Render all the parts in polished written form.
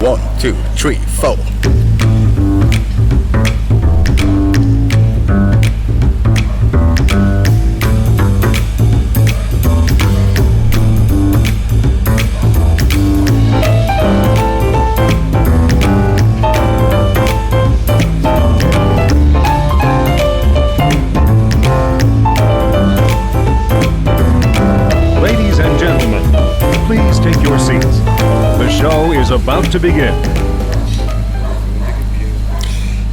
One, two, three, four. Ladies and gentlemen, please take your seats. The show is about to begin.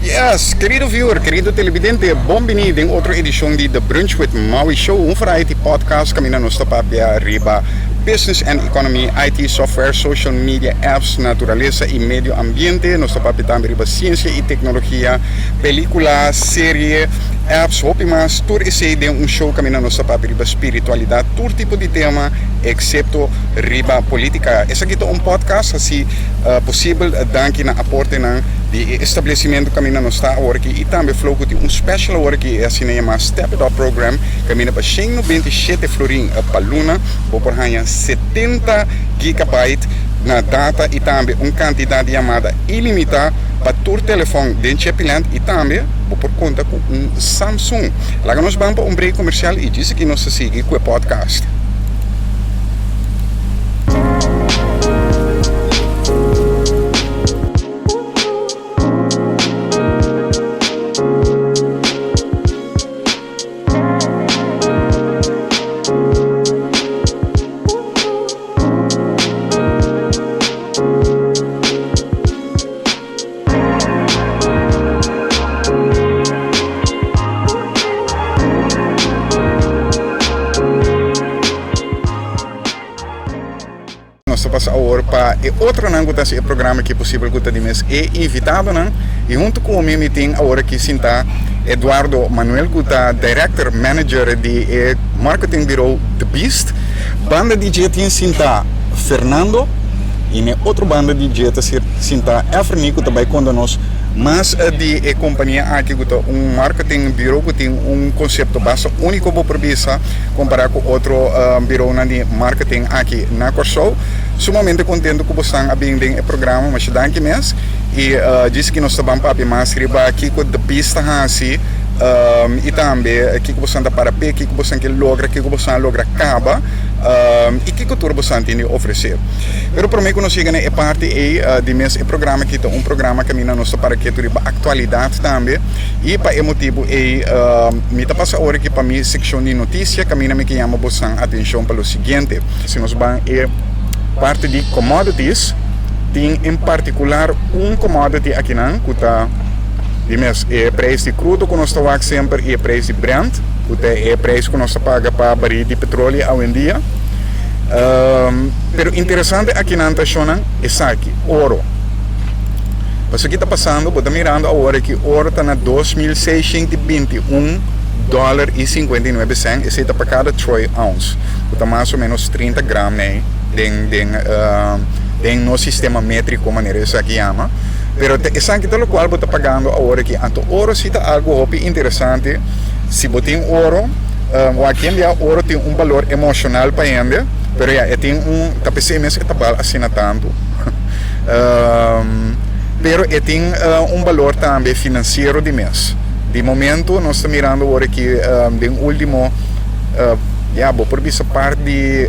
Yes, querido viewer, querido televidente, bon bini den otro edicion di The Brunch with Maui Show, un variety podcast caminda nos ta papia riba business and economy, IT, software, social media, apps, naturalesa y medio ambiente. Nos ta papia tambe riba ciencia y tecnologia, pelicula, serie, apps, hopi mas, tur esey den un show caminda nos ta papia riba spiritualidad, tur tipo di tema excepto riba politica. Esaki ta un podcast haci posibel danki na aportenan di e establecimento caminda nos ta awor aki y tambe Flow cu tin un special awor aki e asina yama Step It Up Program caminda pa 197 florin pa luna bo por haña 70 gigabyte na data y tambe un cantidad di yamada ilimita pa tur telefon den Chepiland y tambe bo por conta cu un Samsung. Laga nos ban pa un break comercial y djis aki nos ta sigui cu e podcast. Nos ta pasa awor pa e otronan ku ta hasi e programa aki posibel ku ta di mes e invitadonan i huntu ku mi mi tin awor aki sintá Eduardo Manuel ku ta director manager di e marketing bureau The Beast. Banda di dje tin sintá Fernando i na e otro banda di dje ta sintá Efreny ku ta bai konta nos mas di e kompania aki ku ta un marketing bureau ku tin un konsepto basta úniko bo por bisa kompará ku otro bureaunan di marketing aki na Kòrsou. Sumamente kontentu ku bosan a bin den e programa, masha danki mes. I djis ki nos ta ban papia mas riba kiko The Beast ta hasi i tambe kiko bosan ta para p'e, kiko bosan ke logra, kiko bosan a logra kaba i kiko tur bosan tin di ofresé. Pero promé ku nos yega na e parti ei di mes e programa aki ta un programa kaminda nos ta para ketu riba aktualidat tambe i pa e motibu ei mi ta pasa ora aki pa mi sekshon di notisia kaminda mi ke yama bosan atenshon pa lo siguiente. Si nos ban e parti di commodities, tin en particular un commodity akinan cu ta di mes e prijs di crudo cu nos ta wak semper y e prijs di Brent, cu ta e prijs cu nos ta paga pa baril di petroleo awendia. Pero interesante akinan ta shownan esaki, oro. Pasobra ki ta pasando, bo ta mirando awor aki oro ta na 2621 dollar y 59 cent, esey ta pa cada troy ounce. ku ta mas o menos 30 gram nei den den den nos sistema metriko manera esaki yama. Pero ta esaki ta lokual bo ta pagando awor aki. Anto oro si ta algu hopi interesante. Si bo tin oro, wak ken bia oro tin un balor emoshonal pa hende, pero ya e tin un ta p'esei mes e ta bal asina tantu. Pero e tin un balor tambe finansiero di mes. Di momento nos ta mirando awor aki den ultimo. Ya, bo por bisa par di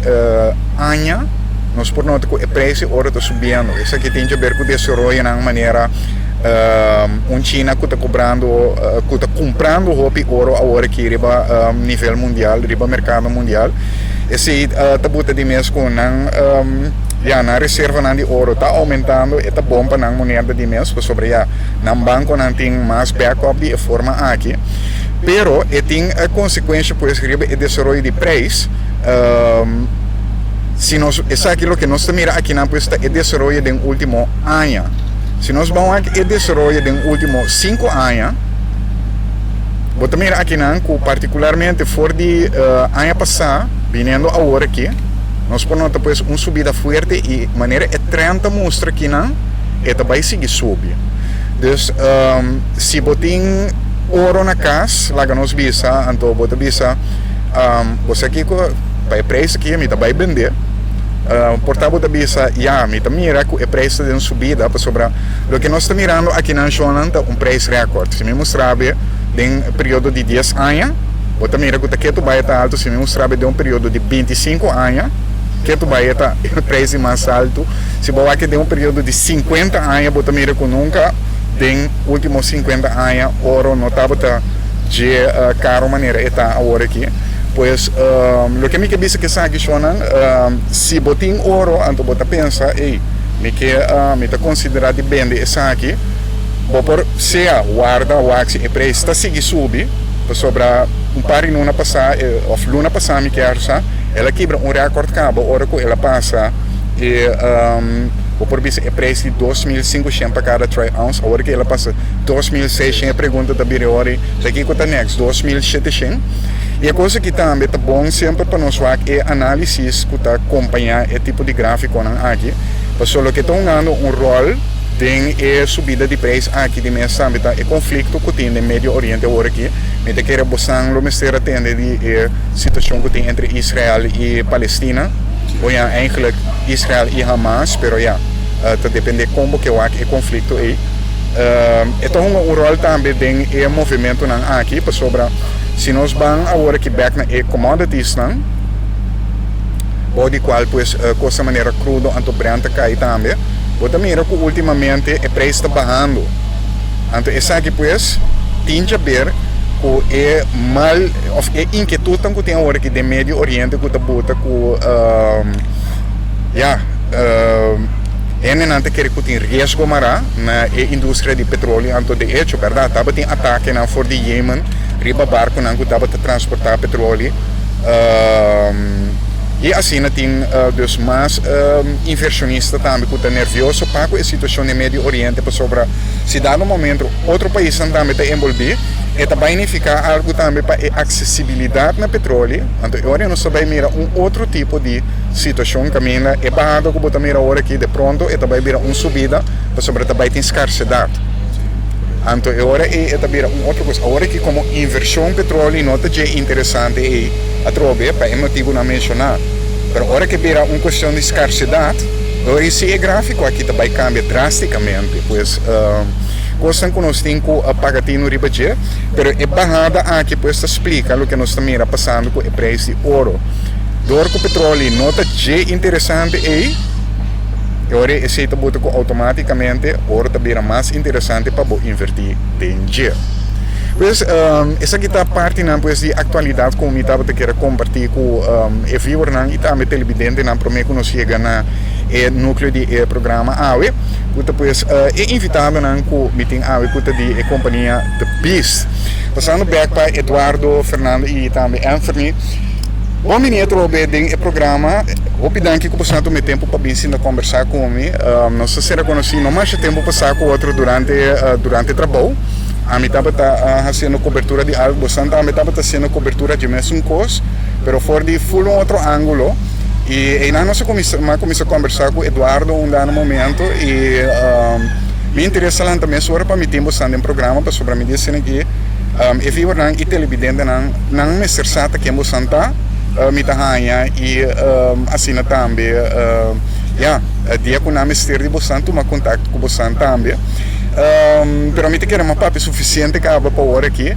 aña nos por nota ku e preis di oro ta subiendo. Esaki tin ke ber ku desaroyonan manera un China ku ta kobrando ku ta kumprando hopi oro awor aki riba nivel mundial, riba merkado mundial. Esei ta buta di mes ku nan ya nan reservanan di oro ta oumentando, e ta bon pa nan moneda di mes pasobra ya nan bankonan tin mas backup di e forma aki. Pero e tin e konsekuensha pues riba e desaroyo di preis. Si nos esaki loke nos ta mira akinan pues ta e desaroyo den ultimo aña. Si nos ban wak e desaroyo den ultimo sinku aña, bo ta mira akinan ku partikularmente for di aña pasá biniendo awor aki, nos por nota pues un subida fuerte i manera e trend ta mustra akinan e ta bai sigui subi. Dus si bo tin oro na kas, laga nos bisa, anto bo ta bisa, Bo sa kiko, pa e preis aki mi ta bai bendé. Por ta bo ta bisa, ya, mi ta mira ku e preis ta den subida pasobra loke nos ta mirando akinan shonnan ta un preis rèkòrt. Si mi mustra bo den periodo di dies aña, bo ta mira ku ta ketu bai e ta altu. Si mi mustra bo den un periodo di bintisinku aña, ketu bai e ta e preis di mas altu. Si bo wak den un periodo di sinkuenta aña, bo ta mira ku nunka den último sinkuenta aña oro no tabata dje karo manera e ta awor aki. Pues, loke mi ke bisa ku esaki shonnan, si bo tin oro anto bo ta pensa, ey, mi ke, mi ta konsiderá di bende esaki, bo por sea warda wak si e preis ta sigui subi, pasobra un par di luna pasá, òf luna pasá mi kier sa, el a kibra un rèkòrt kaba ora ku el a pasa e, bo por bisa e preis di 2500 pa kada troy ounce, awor ku el a pasa 2600 e pregunta ta bira e ora ei, ta kiko ta next, 2700? I e kos aki tambe ta bon semper pa nos wak e análisis ku ta kompañá e tipo di gráfikonan aki, pasobra loke ta hungando un ròl den e subida di preis aki di mes tambe ta e konflikto ku tin den Medio Oriente awor aki. Mi ta kere bosan lo mester a tende di e situashon ku tin entre Israel i Palestina, o ya eigenlijk Israel i Hamas, pero ya, ta dependé kon bo ke wak e konflikto ei. E ta hunga un ròl tambe den e movimentunan aki, pasobra Si nos ban awor aki bek na e commoditiesnan, bou di cual pues cosnan manera crudo anto Brent ta cay tambe, bo ta mira cu ultimamente e prijs ta bahando. Anto esaki pues tin djaber cu e mal of e inquietudnan cu tin awor aki den Medio Oriente cu ta buta cu ya hendenan ta kere cu tin riesgo mara na e industria di petroleo. Anto de hecho berdad tabatin atakenan for di Yemen riba barkunan ku tabata transportá petroli i asina tin dus mas invershonista tambe ku ta nervioso pa ku e situashon den Medio Oriente pasobra si dado momento otro paisnan tambe ta enbolbí e ta bai nifiká algu tambe pa e aksesibilidat na petroli anto e ora nos ta bai mira un otro tipo di situashon kaminda e bahada ku bo ta mira ora aki de pronto e ta bai bira un subida pasobra ta bai tin skarsedat. Anto e ora ei e ta bira un otro kos. Awor aki komo invershon petroli no ta dje interesante ei atrobe pa e motibunan menshoná. Pero ora ke bira un kuestion di skarsedat, e ora ei si e grafiko aki ta bai kambia drástikamente. Pues kosnan ku nos tin ku paga tinu riba dje. Pero e bahada aki pues ta splika loke nos ta mira pasando ku e preis di oro. Dor ku petroli no ta dje interesante ei. E ora esei ta bota ku outomátikamente oro ta bira mas interesante pa bo invertí den dje. Pues esaki ta partinan pues di aktualidat ku mi tabata kier a kompartí ku e viewernan i tambe televidentenan promé ku nos yega na e núkleo di e programa awe ku ta pues e invitadonan ku mi tin awe ku ta di e kompania The Beast. Pasando bèk pa Eduardo, Fernando i tambe Anthony. Bon bini atrobe den e programa. Hopi danki ku boso a tuma e tempu pa bin sinta kombersá ku mi. Nos ta sera konosí no masha tempu pasá ku otro durante durante trabou. Ami tabata hasiendo kobertura di algu, boso tambe tabata hasiendo kobertura dje mesun kos, pero for di ful un otro ángulo. I einan nos a kuminsá, mi a kuminsá kombersá ku Eduardo un dado momento i mi interes a lanta mesora pa mi tin boso den programa pasobra mi di asina aki e viewernan i televidentenan Nan mester sa ta ken bosan ta, mi ta haña i asina tambe, ya, dia ku nan mester di bosan tuma kontakto ku bosan tambe. Pero mi ta kere mas papia sufisiente kaba pa ora aki.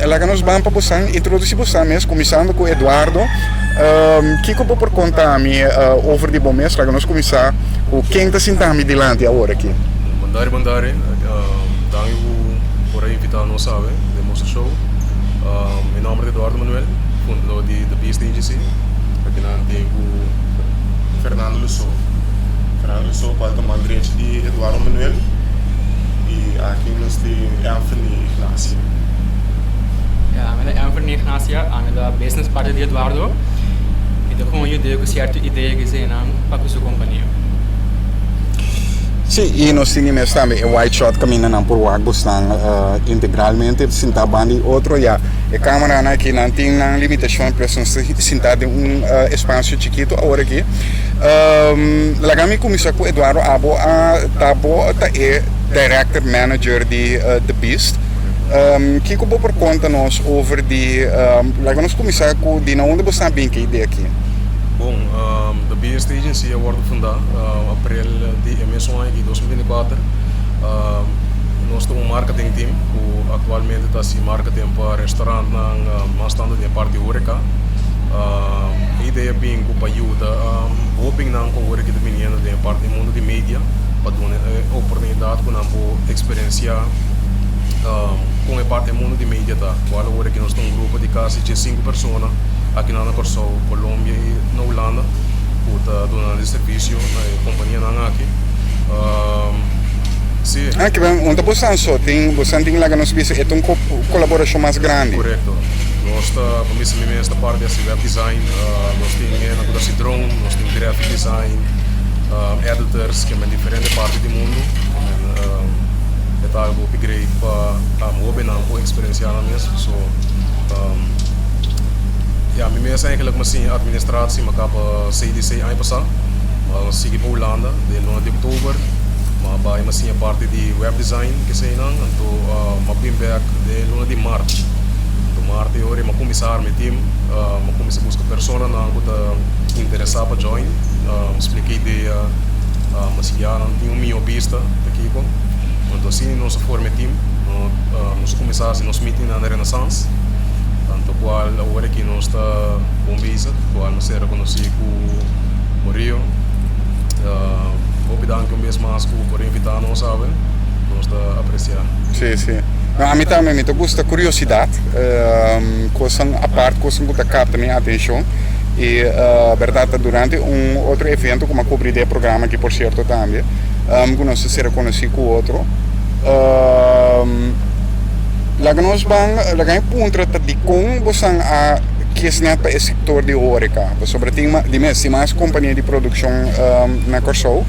Laga nos ban pa bosan introdusí bosan mes, kuminsando ku Eduardo. Kiko bo por konta mi over di bo mes? Laga nos kuminsá ku ken ta sinta mi dilanti awor aki. Bondari, bondari. Danki ku por a invitá nos awe den boso show. Mi nomber ta Eduardo Manuel, fundador di The Beast Agency. Akinan tin ku Fernando Luso. Fernando Luso cual ta man drechi di Eduardo Manuel y aki nos tin Anthony Ignacia. Ya, mi ta Anthony Ignacia, ami ta business partner di Eduardo. Mi ta con yuda cu cierto idea cu eseinan pa cu su compania. Sí, y nos tin di mes tambe e wide shot caminda nan por wak bosnan integralmente sintá banda di otro. Ya, e cameranan aki nan tin nan limitacion, pues nos ta sintá den un espacio chikito awor aki. Laga mi cuminsa cu Eduardo, abo a ta bo ta e director manager di The Beast. Kico bo por conta nos over di, laga nos cuminsa cu di na unda bo sa bin cu e idea aki? Bon, The Beast Agency a wòrdu fundá aprel di e mesun aña aki, 2024. Nos ta un marketing team ku aktualmente ta hasi marketing pa restaurantnan, mas tantu den e parti horeca. E idea bin ku pa yuda hóbennan ku awor aki ta biniendo den e parti di mundu di media pa duna e oportunidat ku nan por eksperensiá kon e parti e mundu di media ta. Kual awor aki nos ta un grupo di kasi diesinku persona. Akinan na Kòrsou, Colombia i na Hulanda ku ta duna di servisio na e kompanianan aki. Sí. Ah, ke ben, unda bosan so tin, bosan tin laga nos bisa e ta un kolaborashon mas grandi. Korekto. Nos ta, pa mi mes ta parti hasi web design, nos tin hende ku ta hasi drone, nos tin graphic design, editors, ke men diferente parti di mundu. E ta algu hopi great pa hobennan por eksperensiá nan mes. So. Ya, mi mes eigenlijk mi a siña administratie, mi a kaba CDC aña pasá. Mi a sigui pa Hulanda den luna di oktober. Mi a bai mi a siña parti di web design keseinan, anto mi a bin bek den luna di mart. Anto mart e ora mi a kuminsá arma e team, mi a kuminsá buska personanan ku ta interesá pa join. Mi splika e idea, mi a siña nan tin un mihó bista ta kiko. Anto asina nos a forma e team, nos a kuminsá hasi nos meetingnan na Renaissance. Tanto cual awor aki nos ta bon bezig, cual nos a reconoci cu Murillo. Hopi danki un bes mas cu por invita nos awe, nos ta aprecia. Si, si. No, ami tambe, mi ta gusta curiosidad, cosnan apart, cosnan cu ta capta mi atencion. Y berdad ta durante un otro evento cu mi a cubri den e programa aki por cierto tambe, cu nos ta ser reconoci cu otro. Laga nos ban, laga mi puntra ta dikon bosan a kies nèt pa e sektor di horeca? Pasobra tin di mes tin mas kompania di produkshon na Kòrsou,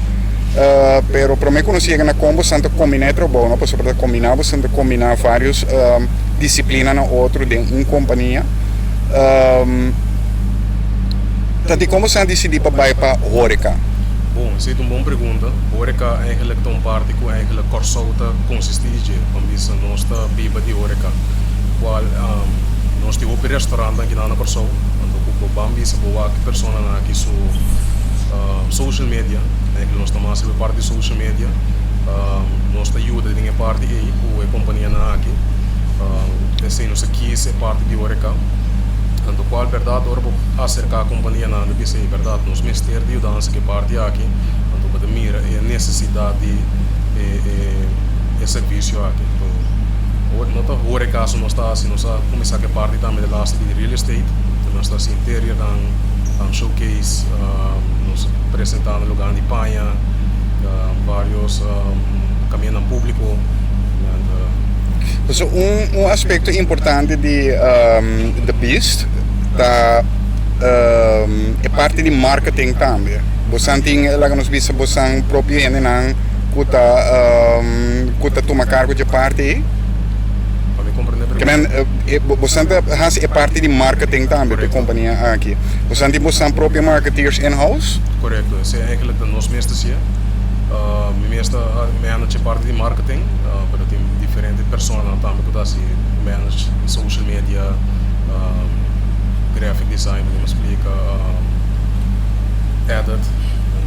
pero promé ku nos yega na kon bosan ta kombiná e trabou, no? Pasobra ta kombiná bosan ta kombiná vários disiplina na otro den un kompania. Ta dikon bosan a disidí pa bai pa horeca? Bon, esei ta un bon pregunta. Horeca eigenlijk ta un parti ku eigenlijk Kòrsou ta konsistí di dje. Pa bisa nos ta biba di horeca, kual nos tin hopi restaurantnan kinan na Kòrsou, anto ku bo ban bisa bo wak e personanan aki su social media, eigenlijk nos ta mas riba e parti di social media, nos ta yuda den e parti ei ku e kompanianan aki, esei nos a kis e parti di horeca, anto kual bèrdat ora bo aserká kompanianan ta bisa ei bèrdat nos mester di yudansa ku e parti aki, anto bo ta mira e nesesidat di e servisio aki. Anto no ta horeca so nos ta hasi, nos a kuminsá ku e parti tambe de laatste di real estate, nos ta hasi interiornan, showcase, nos a presentá na lugarnan di paña, varios kamindanan públiko. Pasobra un aspekto importante di The Beast ta e parti di marketing tambe. Bosan tin, laga nos bisa, bosan propio hendenan ku ta ku ta tuma kargo dje parti ei? Pa mi komprende Ke men bosan ta hasi e parti di marketing tambe pa e kompania aki. Bosan tin bosan propio marketeers in house? Korekto, esei eigenlijk ta nos mes ta hasié. Mi mes ta manage e parti di marketing, pero tin diferente personanan tambe ku ta hasi manage social media, graphic design, mi splika, edit.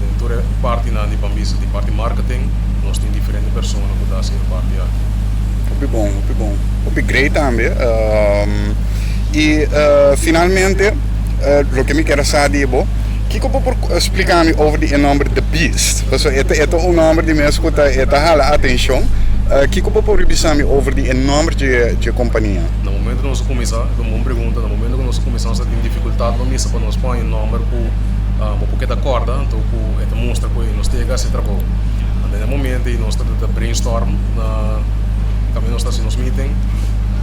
Den tur e partinan di ban bisa di parti marketing nos tin diferente persona ku ta hasi e parti aki. Hopi bon, hopi bon. Hopi great tambe. I finalmente loke mi kier a sa di bo, kiko bo por splika mi over di e nomber The Beast? Pasobra e ta e ta un nomber di mes ku ta e ta hala atenshon. Kiko bo por bisa mi over di e nomber dje dje kompania? Na momento ku nos a kuminsá, e ta un bon pregunta, na momento ku nos a kuminsá nos a tin difikultat pa misa pa nos pon e nomber ku bo por keda kòrda anto ku e ta mustra ku nos ta yega hasi trabou. Anto na e momento ei nos ta ta brainstorm na kaminda nos ta hasi nos meeting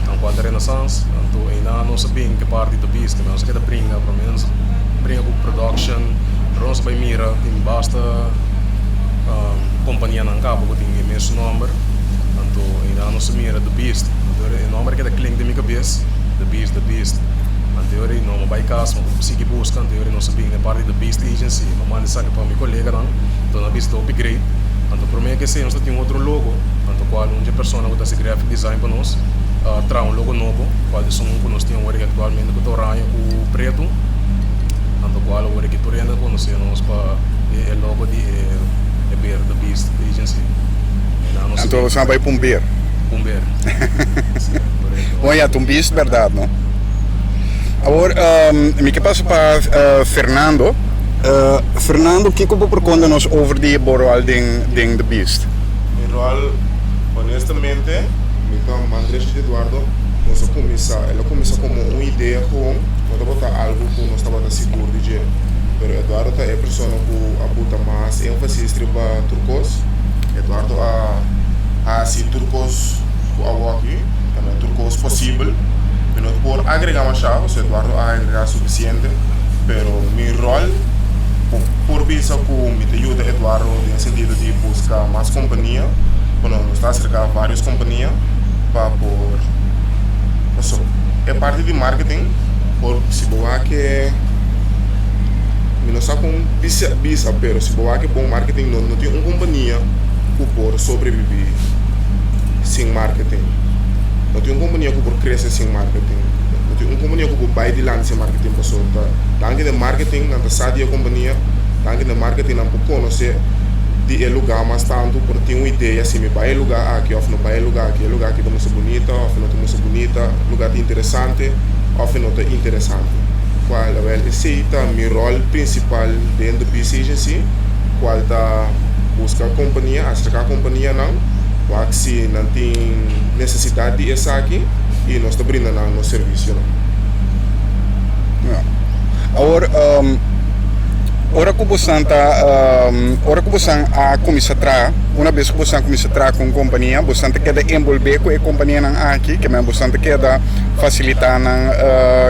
nan kual ta Renaissance anto einan nos a bin ku e parti ta bisti nos a keda bringa prome nos a bringa ku production pero nos a bai mira tin basta kompanianan kaba ku tin e mesun nòmber anto einan nos a mira The Beast anto e nòmber a keda klink den mi kabes The Beast The Beast anto e ora ei no mi a bai kas mi a sigui buska anto e ora ei nos a bin na e parti di The Beast Agency mi a manda esaki pa mi koleganan anto nan a bisa ta hopi great anto prome ke esei nos ta tin un otro logo anto kual un dje persona ku ta hasi graphic design pa nos a traha un logo nobo kual esun ku nos tin awor aktualmente ku ta oraño ku pretu. Anto cual awor aki tur hende conoce nos pa e logo di e beer, The Beast Agency. Einan nos Anto boso a bai pa un beer? Un beer, si, corecto. Bon ya, ta un beast berdad, no? Awor, mi ke pasa pa Fernando. Fernando, kiko bo por konta nos over di bo rol den den The Beast? Mi rol, honestamente, mi ta man drechi di Eduardo. Nos a kuminsá, el a kuminsá komo un idea gewoon, no tabata algu ku nos tabata sigur di dje. Pero Eduardo ta e persona ku a buta mas énfasis riba tur kos. Eduardo a hasi tur kos ku awoki, tambe tur kos posibel. Mi no por agregá mashá, pasobra Eduardo a agregá sufisiente, pero mi ròl bo por bisa ku mi ta yuda Eduardo den sentido di buska mas kompania, bueno nos ta aserká vários kompania pa por, pasobra e parti di marketing por si bo wak e, mi no sa kon bisa bisa pero si bo wak e bon marketing no no tin un kompania ku por sobrebibí sin marketing. No tin un kompania ku por krese sin marketing. No tin un kompania ku por bai dilanti sin marketing pasobra ta danki den marketing nan ta sa di e kompania, danki den marketing nan por konosé di e lugá mas tantu por tin un idea si mi bai e lugá aki òf no bai e lugá aki, e lugá aki ta mustra bunita òf no ta mustra bunita, e lugá ta interesante òf e no ta interesante. Kual awèl esei ta mi ròl prinsipal den The Beast Agency kual ta buska kompania, aserká kompanianan wak si nan tin nesesidat di esaki i nos ta brinda nan nos servisionan. Ja. Awor, ora ku bosan ta, ora ku bosan a kuminsá traha, una bes ku bosan kuminsá traha ku un kompania, bosan ta keda enbolbé ku e kompanianan aki, ke men bosan ta keda fasilitá nan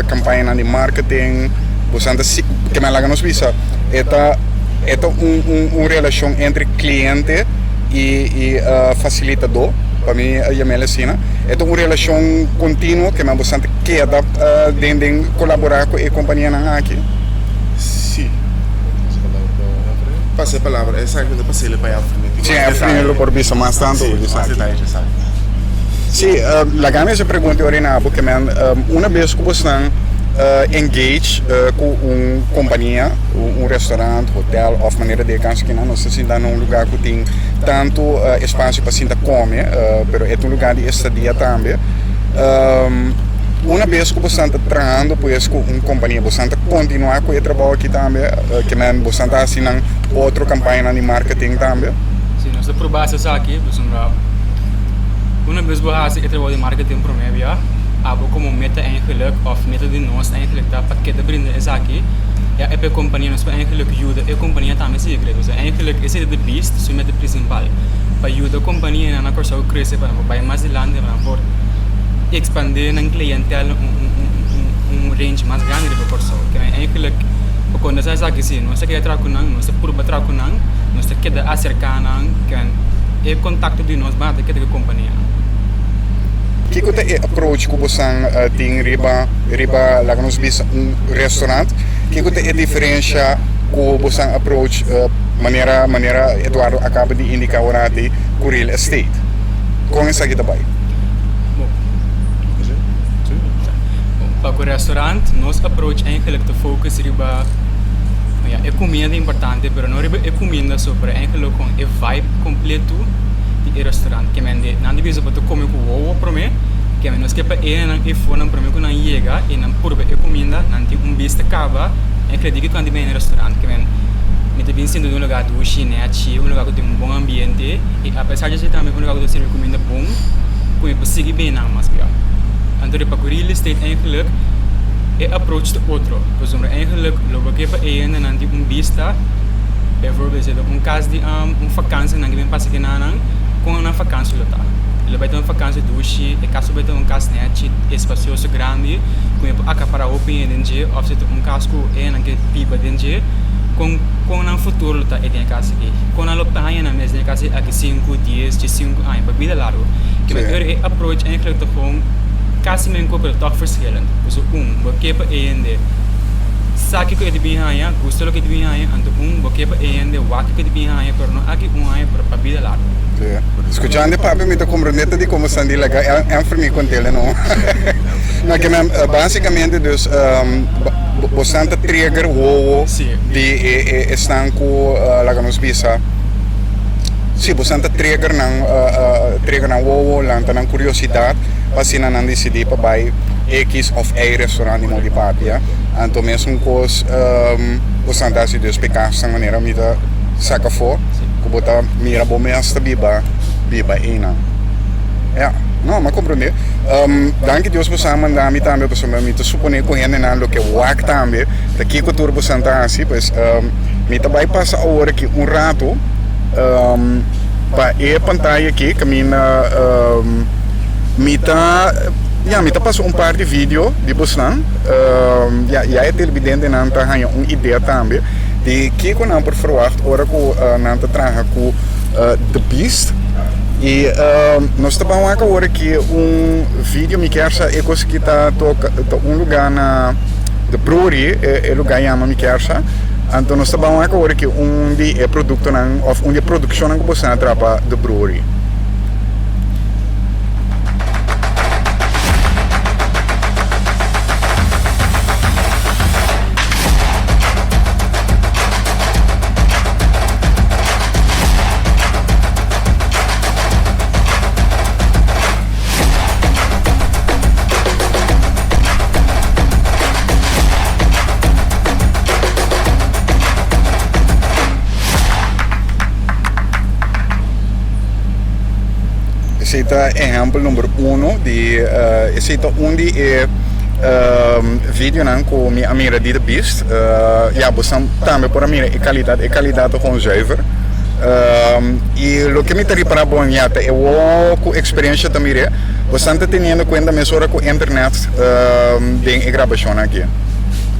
kampañanan di marketing, bosan ta si, ke men laga nos bisa, e ta e ta un un un relashon entre kliente i i fasilitadó, pa mi yam'el asina. E ta un relashon kontinuo ke men bosan ta keda den den kolaborá ku e kompanianan aki? Sí. Pasa e palabra, esaki mi ta pas'el pa Anfrine. Sí, Anfrine lo por bisa mas tantu Sí, mas detaye di esaki. Sí, laga mi hasi pregunta ora na bo ke men una bes ku bosan engage ku un kompania, un restaurant, hotel òf manera di e kansa kinan, nos ta sinta na un lugá ku tin tantu espasio pa sinta kome, pero e ta un lugá di estadia tambe. Una bes ku bosan ta trahando pues ku un kompania, bosan ta kontinuá ku e trabou aki tambe? Ke men bosan ta hasi nan otro kampañanan di marketing tambe? Si, nos ta proba hasi esaki pasobra una bes bo hasi e trabou di marketing promé bia, abo komo meta eigenlik òf meta di nos eigenlik ta pa keda brinda esaki, ya e pa e kompania nos por eigenlik yuda e kompania tambe sigui krese. Pasobra eigenlik esei ta de bist su meta prinsipal, pa yuda kompanianan na Kòrsou krese pa nan por bai mas dilanti, pa nan por ekspandé nan klientel na un range mas grandi riba Kòrsou. Ke eigenlik pa konta sa esaki si nos ta keda traha ku nan, nos ta purba traha ku nan, nos ta keda aserká nan, ke e kontakto di nos banda ta keda ku e kompanianan. Kiko ta e approach ku bosan tin riba riba laga nos bisa un restaurant? Kiko ta e diferensha ku bosan approach manera manera Eduardo a kaba di indiká orati ku real estate? Kon esaki ta bai? Pa ku restaurant nos approach eigenlijk ta focus riba ya e kuminda ta importante pero no riba e kuminda so pero eigenlijk kon e vibe kompleto di e restaurant ke men de nan ta bisa bo ta kome ku wowo prome ke men nos ke pa e nan e for nan prome ku nan yega i nan purba e kuminda nan tin un bista kaba eigenlijk di kiko nan ta bini na e restaurant ke men mi ta bin sinti den un lugar dushi nechi un lugar ku tin un bon ambiente i apesar di esei tambe un lugar ku ta sirbi kuminda bon ku mi por sigui bini nan mas pior. Anto di pa ku real estate eigenlijk e approach ta otro pasobra eigenlijk lo bo ke pa e hendenan tin un bista bijvoorbeeld si ta un kas di un fakansi nan ke bin pasa kinanan kon nan fakansi lo ta. Lo bai ta un fakansi dushi e kas lo bai ta un kas nechi espasioso grandi ku mi por akapara hopi hende den dje òf si ta un kas ku e hendenan ke biba den dje kon kon nan futuro lo ta e den e kas aki kon nan lo haña nan mes den e kas aki sinku dies diesinku aña pa bida largu. Ke men ora e approach eigenlijk ta gewoon kasi men koe pero tòg verschillend. Pasobra un, bo ke pa e hende sa kiko e ta bin haña, gusta loke e ta bin haña, anto un, bo ke pa e hende wak kiko e ta bin haña, pero no aki un aña pero pa bida largu. Skuchando e papia mi ta komprende ta di komo Sandy laga Anthony kont'el no. No, ke men basikamente dus. Bosan ta trigger wowo di e esnan ku laga nos bisa, si bosan ta trigger nan trigger nan wowo, lanta nan kuriosidat pa asina nan disidí pa bai X òf Y restaurant di Modi Papia. Anto mesun kos bosan ta hasi dus p'e kasnan manera mi ta saka afó ku bo ta mira bo mes ta biba biba einan. Ya, no, mi a komprondé. Danki Dios bosan a manda mi tambe pasobra mi ta suponé ku hendenan loke wak tambe ta kiko tur bosan ta hasi. Pues mi ta bai pasa awor aki un rato pa e pantaya aki kaminda mi ta, ya, mi ta pasa un par di video di bosnan. Ya, ya e televidentenan ta haña un idea tambe di kiko nan por ferwagt ora ku nan ta traha ku The Beast. I nos ta ban wak awor aki un video, mi kier sa e kos aki ta toka ta un luga na The Brewery, e luga yama mi kier sa. Anto nos ta ban wak awor aki un di e produktonan òf un di e produkshonnan ku boso a traha pa The Brewery. Esei ta ehempel number uno di esei ta un di e videonan ku mi a mira di The Beast. Ya bo tambe por a mira e kalidat, e kalidat ta gewoon zuiver. I loke mi ta ripará bon ya ta e wowo ku eksperensha ta mir'é, bosan ta teniendo kuenta mesora ku internet den e grabashonnan aki.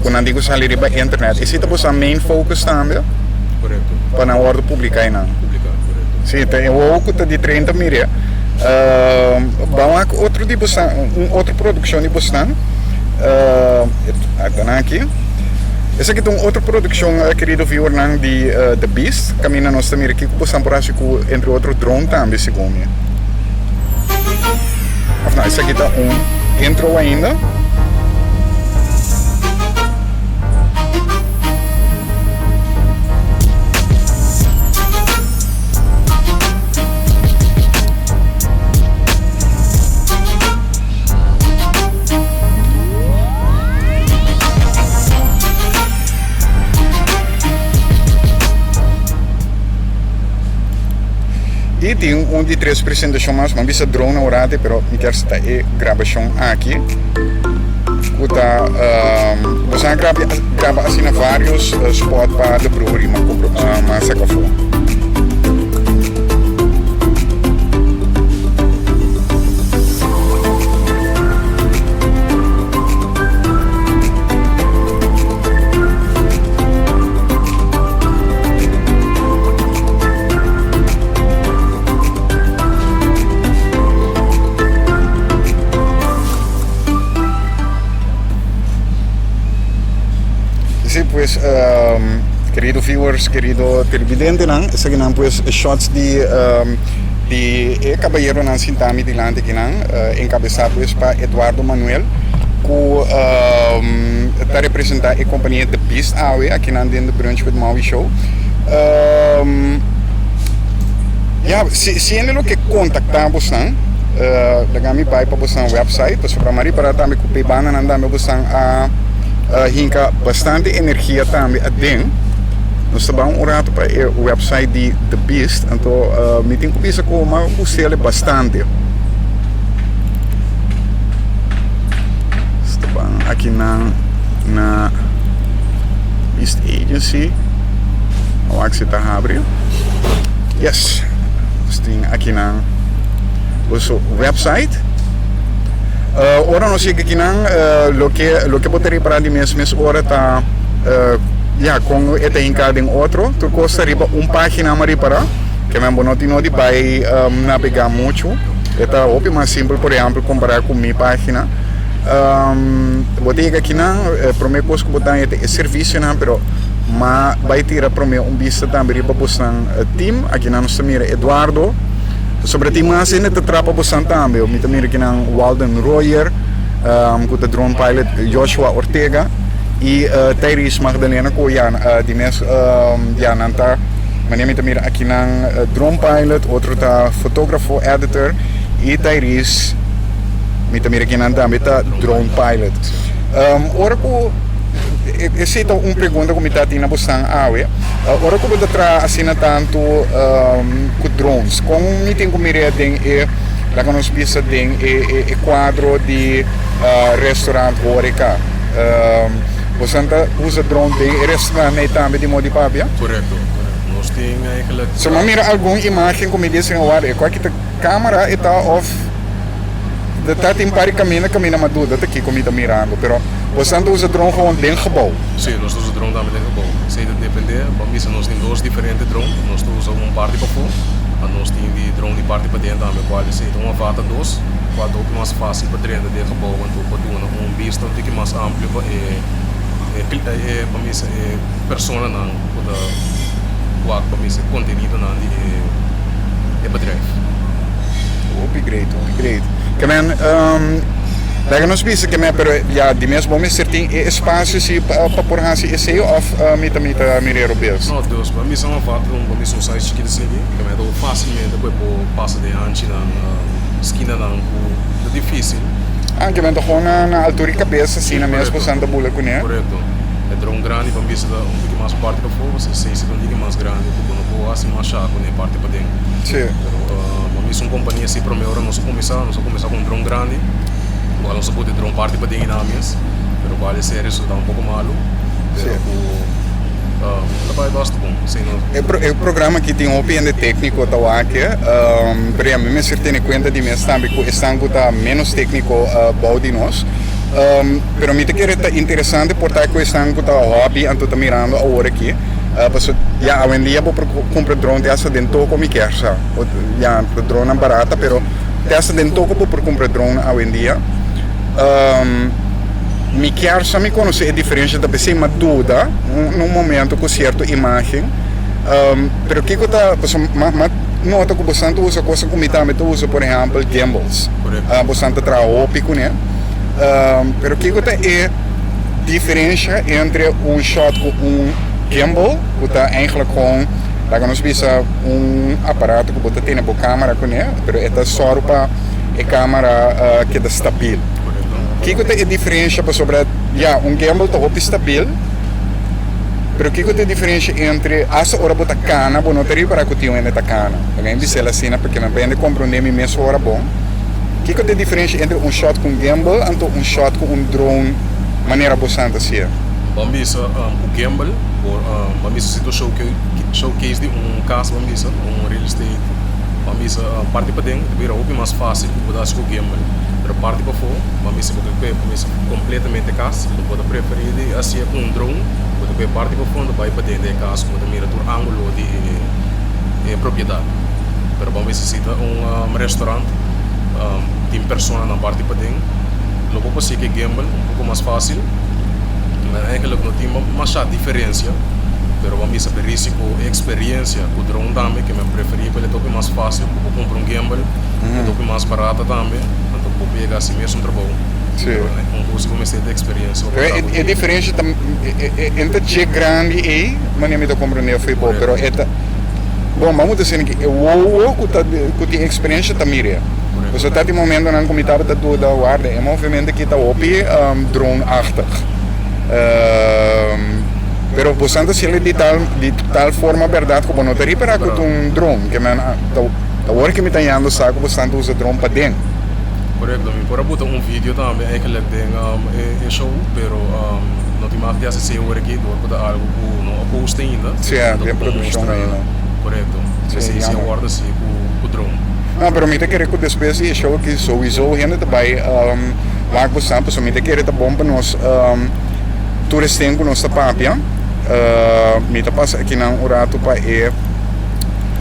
Ku nan tin ku sali riba internet. Esei ta bosan main focus tambe? Korekto. Pa nan wòrdu publiká einan. Publiká, korekto. Sí, ta e wowo ku ta di 30 mir'é. Ban wak otro di bosan, un otro produkshon di bosnan. Ata nan aki. Esaki ta un otro produccion kerido viewernan di The Beast caminda nos ta mira kico bosan por haci cu entre otro drone tambe segun mi. Of no esaki ta un intro ainda. I tin un di tres presentashon mas, mi a bisa drone aworati pero mi kier ta e grabashon aki ku ta boso a graba asina varios spot pa The Brewery mas saka afó. Sí, pues, querido viewers, querido televidentenan, esakinan pues shots di Di e kabayeronan sintá mi dilanti akinan, enkabesá pues pa Eduardo Manuel, ku ta representá e kompania The Beast awe akinan den The Brunch with Maui Show. Ya, si si hende lo ke kontaktá bosnan, laga mi bai pa bosnan website, pasobra mi a ripará tambe ku p'e bandanan tambe bosnan a hinka bastante energia tambe aden. Nos ta ban un rato pa e website di The Beast, anto mi tin ku bisa ku mi a gust'el bastante. Nos ta ban akinan na Beast Agency. A wak si ta habri. Yes, nos tin akinan boso website. Ora nos yega akinan, loke loke bo ta ripara di mes mes ora ta. Ya, kon e ta hinká den otro, tur kos ta riba un página mi a ripará, ke men bo no tin no di bai nabegá muchu, e ta hopi mas simpel por ehèmpel kompará ku mi página. Bo ta yega akinan, e promé kos ku bo ta haña ta e servisionan, pero m'a bai tira promé un bista tambe riba bosnan team, akinan nos ta mira Eduardo, pasobra tin mas hende ta traha pa bosnan tambe, mi ta mira akinan Walden Royer, ku ta drone pilot, Joshua Ortega. i Tyrese Magdalena ku ya di mes ya nan ta manera mi ta mira akinan drone pilot, otro ta fotografo, editor i Tyrese mi ta mira akinan tambe ta drone pilot. Ora ku esei ta un pregunta ku mi ta tin na bosan awe, ora ku bo ta traha asina tantu ku drones, kon mi tin ku mir'é den e laga nos bisa den e kuadro di restaurant horeca? Bosan ta usa drone den e restaurant ei tambe di Modi Papia? Korekto, korekto. Nos tin eigenlijk. So mi a mira algun imagen ku mi di sin wak e kua ki ta kamera e ta of ta tin par di kaminda kaminda ma duda ta kiko mi ta mirando pero bosan ta usa drone gewoon den gebou? Si, nos ta usa drone tambe den gebou. Esei ta depende, bo a bisa nos tin dos diferente drone, nos ta usa un parti pafó, a nos tin di drone di parti paden tambe kual esei ta un avata dos kual ta hopi mas fasil pa drenta den gebou anto pa duna un bista un tiki mas amplio pa e e pa misa e personanan ku ta wak pa misa e kontenidonan di e bedrijf. Hopi great, hopi great. Ke men, laga nos bisa ke men, pero ya di mes bo mester tin e espasio si pa por hasi esei òf mi ta mi ta mir'é robes? No, dus pa misa un vat pa misa un size chikito esaki, ke men ta fásilmente ku e por pasa den hanchinan, skinanan ku ta difísil. Ah, ke men ta gewoon na altura di kabes asina mes ku Santa Bula kuné. Korekto. E dron grandi pa bisa ta un tiki mas parti pafó, pasobra esei si ta un tiki mas grandi ku bo no por hasi masha kuné parti paden. Sí. Pero pa bisa un kompania así promé ora nos a kuminsá, nos a kuminsá ku un dron grandi, kual nos a put e dron parti paden i nan mes, pero kual esei a resultá un poko malu, pero ku ta bai basta bon. Esei no. E programa aki tin hopi hende tékniko ta wak, pero ya mi mester tene kuenta di mes tambe ku esnan ku ta ménos tékniko bou di nos. Pero mi ta kere ta interesante por ta ku esnan ku ta hobby anto ta mirando awor aki, pasobra ya awendia bo por kumpra drone te hasta den toko mi kier sa. Ya dronenan barata pero te hasta den toko bo por kumpra drone awendia. Mi kier sa mi konosé e diferensha ta p'esei m'a duda un un momento ku sierto imagen. Pero kiko ta pasobra m'a m'a nota ku bosan ta usa kosa ku mi tambe ta usa por ehèmpel gimbals. Bosan ta traha hopi kuné. Pero kiko ta e diferensha entre un shot ku un gimbal ku ta eigenlijk gewoon laga nos bisa un aparato ku bo ta tene bo kamera kuné pero e ta sòru pa e kamera keda stabil. Kiko ta e diferensha pasobra ya un gimbal ta hopi stabil pero kiko ta e diferensha entre asta ora bo ta kana bo no ta ripara ku tin un hende ta kana. Laga mi bis'el asina pasobra mi a bende komprondé mi mes ora bon. Kiko ta e diferensha entre un shot ku un gimbal anto un shot ku un drone manera bo san ta hasié? Ban bisa ku gimbal por ban bisa si ta showcase di un kas ban bisa un real estate ban bisa parti paden ta bira hopi mas fásil ku bo ta hasi ku gimbal pero parti pafó ban bisa bo ke kue ban bisa kompletamente kas lo bo ta preferí di hasié ku un drone bo ta kue parti pafó anto bai paden di e kas ku bo ta mira tur ángulo di e propiedat pero ban bisa si ta un restaurant tin personanan parti paden lo bo por sigui gimbal un poko mas fásil men eigenlijk no tin masha diferensia pero bo a misa pe risiko e eksperensia ku drone tambe ke men preferí pa el e topi mas fásil ku bo kumpra un gimbal e topi mas barata tambe anto bo pega hasi mesun trabou pero un kos ku bo mester ta eksperensia pa bo traha ku E diferensia ta e ta dje grandi ei manera mi ta komprende afei bo pero e ta Bon, bo a muta sini ki e wowo ku ta ku tin eksperensia ta mir'é. Pasobra ta tin momentonan ku mi tabata duda, warda, e movementu aki ta hopi drone-achtig. Pero bosan ta haciendo di tal di tal forma bèrdat ku bo no ta ripará ku ta un drone. Ke men ta awor ke mi ta yando sa ku bosan ta usa drone paden. Korekto, mi por a buta un video tambe eigenlijk den e show, pero no tin mag di hasi esei awor aki dor ku ta algu ku no a post ainda. Sí, den produccion ainda. Korekto, esei si a wòrdu hasi ku drone. No, pero mi ta kere ku despues di e show aki souiso hende ta bai wak bosan, pasobra mi ta kere ta bon pa nos tur esten ku nos ta papia. Mi ta pasa akinan un ratu pa e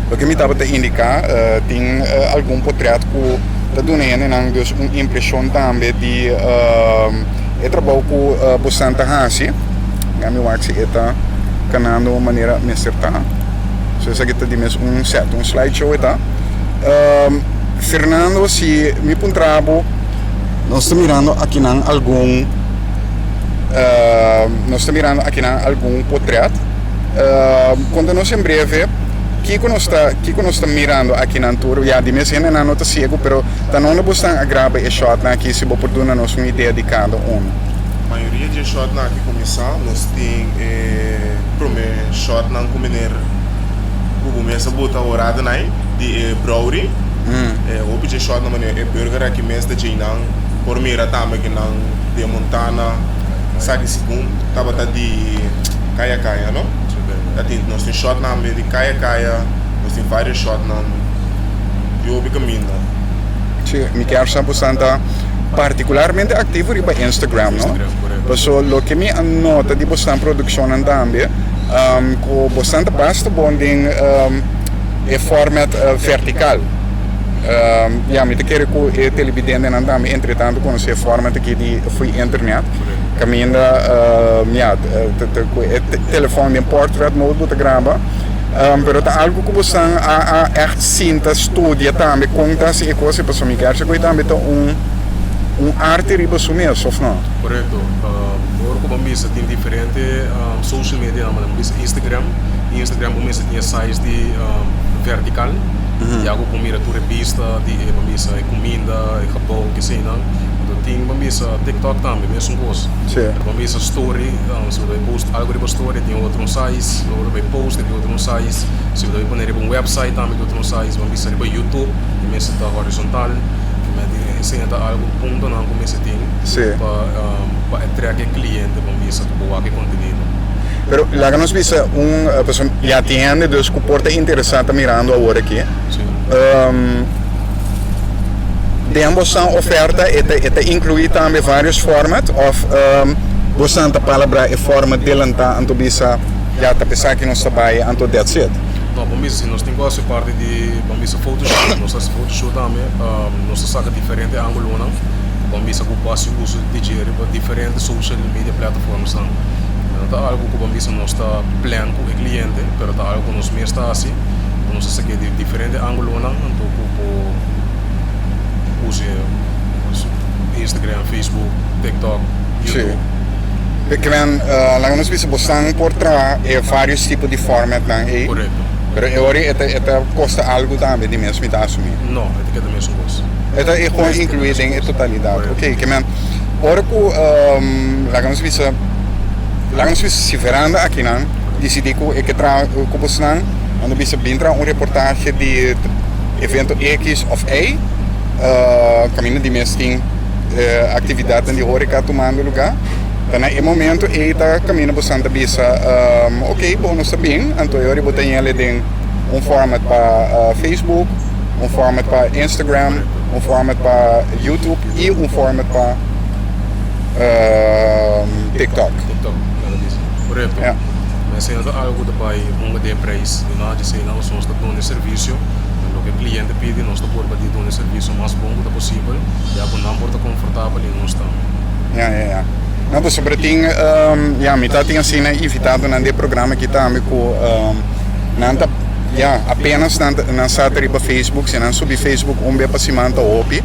loke mi tabata indiká, tin algun potret ku ta duna hendenan dus un impreshon tambe di e trabou ku bosan ta hasi. Ya mi wak si e ta kanando manera mester ta. So esaki ta di mes un set, un slideshow e ta. Fernando, si mi puntra bo, nos ta mirando akinan algun. Nos ta mirando akinan algun potret. Konta nos en breve kiko nos ta kiko nos ta mirando akinan tur. Ya di mes hendenan no ta siegu pero ta nonde bo stan a graba e shotnan aki si bo por duna nos un idea di kada unu. Mayoria dje shotnan aki kuminsá nos tin e promé shotnan ku meneer ku bo mes a buta orada nai di e brouwery. E hopi dje shotnan manera e burger aki mes ta djeinan por mira tambe ku nan den Montana esaki segun tabata di Kaya Kaya no ta tin nos tin shotnan di Kaya Kaya nos tin varios shotnan di hopi kaminda. Sí, mi kier sa bosan ta partikularmente aktivo riba Instagram no? Paso loke mi a nota di bosan produkshonnan tambe ku bosan ta basta bon den e format vertikal. Ya, mi ta kere ku e televidentenan tambe entre tanto konosé e format aki di free internet. Kaminda ya ku e telefòn den portrait mode bo ta graba. Pero ta algu ku bosan a a ègt sinta studia tambe kon ta hasi e kos ei pasobra mi kier sa ku ei tambe ta un un arte riba su mes òf no? Korekto. Ora ku bo mester tin diferente social media nan bo bisa Instagram, Instagram bo mester tin e size di vertikal ya ku bo mira tur e bista di e bo bisa e kuminda, e gebou, keseinan. Anto tin bo bisa TikTok tambe mesun kos. Bo bisa story, si bo ta bai post algu riba story tin otro un size. Si bo ta bai post riba otro un size, si bo ta bai pone riba un website tambe di otro un size, bo bisa riba YouTube e mester ta horizontal, esei ta algu puntonan ku mester tin pa pa atract e cliente pa bisa ku bo wak e contenido. Pero laga nos bisa un pasobra ya tin hende dus ku por ta interesa ta mirando awor aki. Den bosan oferta e ta e ta inclui tambe varios format of bosan ta palabra e format delanta anto bisa ya ta pesaki nos ta bai anto that's it? No, bon bisa si nos tin ku hasi parti di bon bisa photoshoot, nos ta hasi photoshoot tambe, nos ta saka diferente angulonan, bon bisa ku bo hasi uso di dje riba diferente social media platforms nan. No ta algu ku bon bisa nos ta plan ku e kliente, pero ta algu ku nos mes ta hasi, ku nos ta sake di diferente angulonan anto ku bo usa Instagram, Facebook, TikTok, YouTube. Sí. Kmen, laga nos bisa bosan por traha e varios tipo di formatnan ei. Korekto. Pero e ora ei e ta kosta algu tambe di mes mi ta asumí. No, e ta keda mesun kos. E ta e gewoon inkluí den e totalidat. Oké, kmen, ora ku laga nos bisa, laga nos bisa si veranda akinan disidí ku e ke traha ku bosnan, nan ta bisa bin traha un reportahe di evento X òf Y, kaminda di mes tin aktividatnan di horeca tumando lugá. Ta na e momento ei ta kaminda bosan ta bisa, ok, bo nos ta bin, anto e ora bo ta yele den un format pa Facebook, un format pa Instagram, un format pa YouTube i un format pa TikTok. TikTok, nan ta bisa. Korekto. Esei no ta algu ku ta bai hunga den prijs ni nada di esei. Nos ta duna e servisio. Loke e kliente pidi nos ta purba di duna e servisio mas bon ku ta posibel ya ku nan por ta konfortabel i nos tambe. Ya, ya, ya. No, pasobra tin, ya, mi ta tin asina invitadonan di e programa aki tambe ku nan ta, ya, apenas nan ta, nan sa ta riba Facebook, si nan subi Facebook un bes pa siman ta hopi,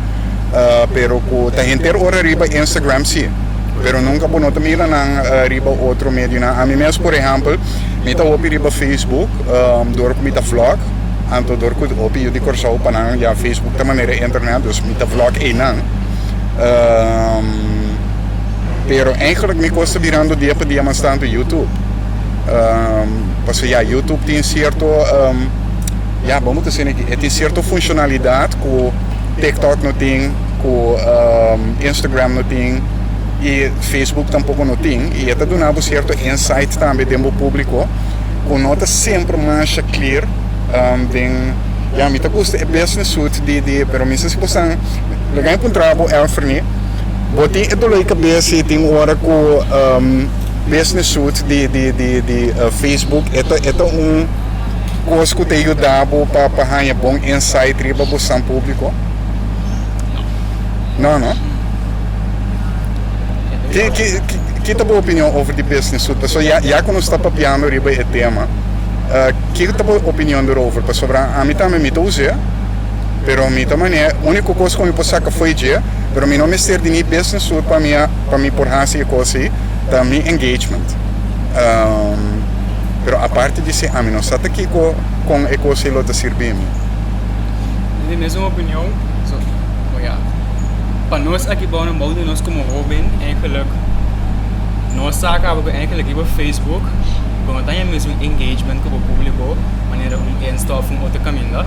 pero ku ta henter ora riba Instagram si, pero nunka bo no ta mira nan riba otro medionan. Ami mes, por ehèmpel, mi ta hopi riba Facebook dor ku mi ta vlog. Anto dor ku hopi yu di Kòrsou pa nan ya Facebook ta manera internet dus mi ta vlog einan. Pero eigenlijk mi kos ta birando dia pa dia mas tantu YouTube. Pasobra ya YouTube tin sierto ya bo ta asina aki e tin sierto funshonalidat ku TikTok no tin, ku Instagram no tin i Facebook tampoko no tin i e ta duna bo sierto insight tambe den bo públiko. Ku no ta semper masha clear den ya mi ta gusta e business suit di di pero mi sa si bo san laga mi puntra bo Elferny bo tin e dolor di cabes si tin ora ku business suit di di di di Facebook e ta e ta un kos ku ta yuda bo pa pa haña bon insight riba bo san publico? No no. Ki ki ki ta bo opinion over di business suit? Pasobra ya ya ku nos ta papiando riba e tema, ki ta bo opinion derover? Pasobra ami tambe mi ta us'é, pero mi ta manera úniko kos ku mi por saka fo'i dje, pero mi no mester di ni business suit pa mi pa mi por hasi e kos ei. Ta mi engagement. Pero aparte di esei ami no sa ta kiko kon e kos ei lo ta sirbi mi. Mi tin mesun opinion. So, bo ya. Pa nos aki bou nan bou di nos komo hoben eigenlijk nos sa kaba ku eigenlijk riba Facebook bo no ta haña mesun engagement ku bo publiko manera un Insta of un otro kaminda.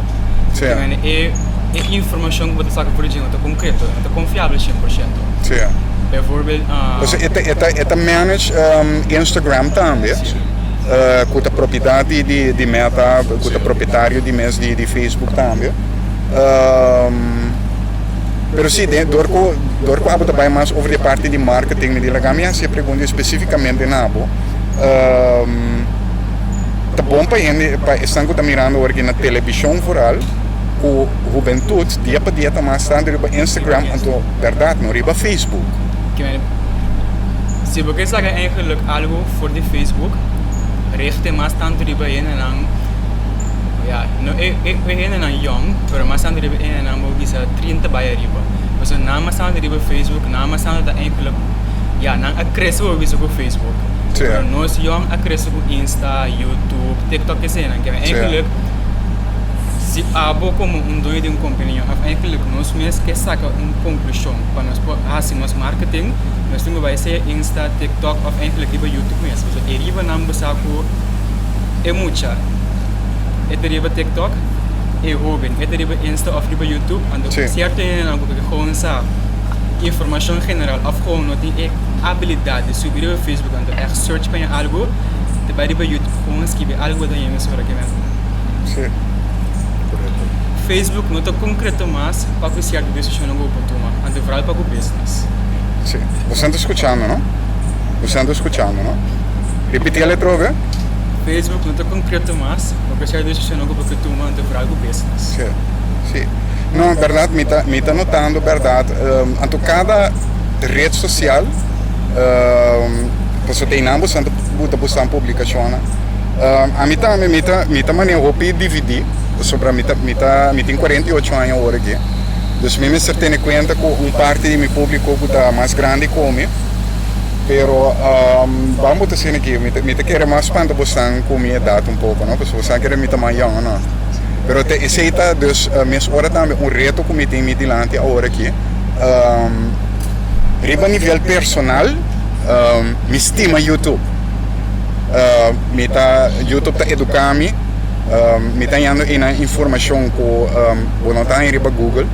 Sí. E e informashon ku bo ta saka for di dje no ta konkreto, no ta konfiabel 100%. Sí. Bijvoorbeeld, Dus e ta, e ta, e ta manage Instagram tambe, ku ta propiedat di, di, di Meta, ku ta propietario di mes di, di Facebook tambe. Pero si, den, dor ku, dor ku abo ta bai mas over di e parti di marketing, mi di laga mi hasi e pregunta spesífikamente na abo. Ta bon pa hende, pa esnan ku ta mirando awor aki na telebishon vooral, ku hubentut dia pa dia ta mas tantu riba Instagram anto bèrdat no riba Facebook. Si bo ke saka eigenlijk algu for di Facebook richt e mas tantu riba hendenan ya no e e hendenan yong pero mas tantu riba e hendenan bo bisa 30 bai ariba pasobra nan mas tantu riba Facebook nan mas tantu ta eigenlijk ya nan a krese bo bisa ku Facebook pero nos yong a krese ku Insta, YouTube, TikTok eseinan eigenlijk Si abo komo un doño di un kompania òf eigenlijk nos mes ke saka un konklushon pa nos por hasi nos marketing, nos tin ku bai sea Insta, TikTok òf eigenlijk riba YouTube mes. Pasobra e riba nan bo sa ku e mucha e ta riba TikTok, e hoben e ta riba Insta òf riba YouTube, anto sierto hendenan ku ke gewoon sa informashon general òf gewoon no tin e abilidat di subi riba Facebook anto ègt search pa algu, ta bai riba YouTube gewoon skibi algu bo ta haña mesora ke men. Sí. Correcto. Facebook no ta concreto mas pa cu cierto decisionnan cu bo por tuma, anto vooral pa cu business. Sí. Bosan ta scuchando, no? Bosan ta scuchando, no? Repiti el atrobe. Facebook no ta concreto mas pa cu cierto decisionnan cu bo por tuma, anto vooral cu business. Sí. Sí. No, berdad, mi ta, mi ta notando berdad, anto cada red social, pasobra ta einan bosan ta buta bosan publicacionnan. Ami tambe mi ta mi ta maneha hopi dividí pasobra mi ta mi ta mi tin 48 aña awor aki. Dus mi mester tene kuenta ku un parti di mi públiko ku ta mas grandi ku mi. Pero ban bo ta asina aki mi ta mi ta kere mas spanta bosnan ku mi edat un poko no pasobra bosnan kere mi ta mas yòn no. Pero te esei ta dus mes ora tambe un reto ku mi tin mi dilanti awor aki. Riba nivel personal mi stima YouTube. Mi ta YouTube ta educa mi, mi ta hañando einan informacion cu bo no ta haña riba Google.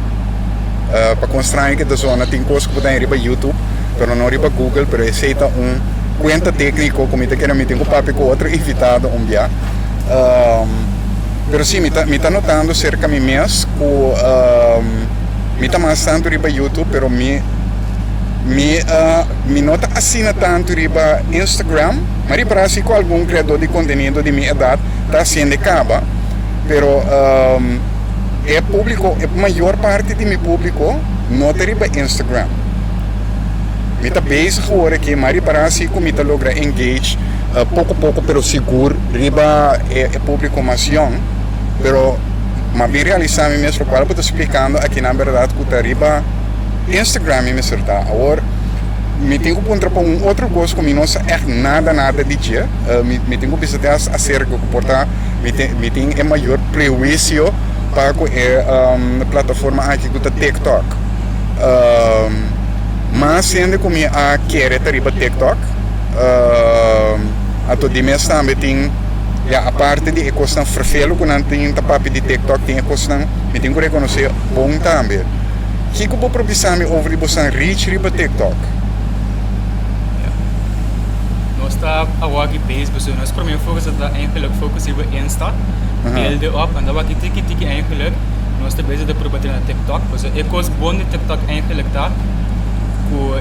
Pa con straño cu ta zona tin cos cu bo ta haña riba YouTube pero no riba Google, pero esey ta un cuenta tecnico cu mi ta kere mi tin cu papia cu otro invitado un bia. Pero si mi ta mi ta notando cerca mi mes cu mi ta mas tanto riba YouTube pero mi mi. Mi no ta asina tantu riba Instagram, ma ripará si ku algun kreadó di kontenido di mi edat ta hasiendo e kaba, pero e públiko, e mayor parti di mi públiko no ta riba Instagram. Mi ta bezig awor aki, ma ripará si ku mi ta logra engage poko poko pero sigur riba e públiko mas yòn, pero m'a bin realisá mi mes lokual bo ta splikando akinan bèrdat ku ta riba. Instagram mi mester ta. Awor mi tin ku puntra pa un otro kos ku mi no sa ègt nada nada di dje. Mi mi tin ku bisa te aserka ku por ta mi tin mi tin e mayor prehuisio pa ku e plataforma aki ku ta TikTok. Mas hende ku mi a kere ta riba TikTok. Anto di mes tambe tin ya aparte di e kosnan ferfelu ku nan tin ta papia di TikTok tin e kosnan mi tin ku rekonosé bon tambe. Kiko bo por bisa mi over di bosan reach riba TikTok? Ja. Nos ta awor aki bezig, pasobra nos prome focus ta eigenlijk focus riba Insta, build it up, en dan wak tiki tiki eigenlijk nos ta bezig ta proba na TikTok, pasobra e kos bon di TikTok eigenlijk ta ku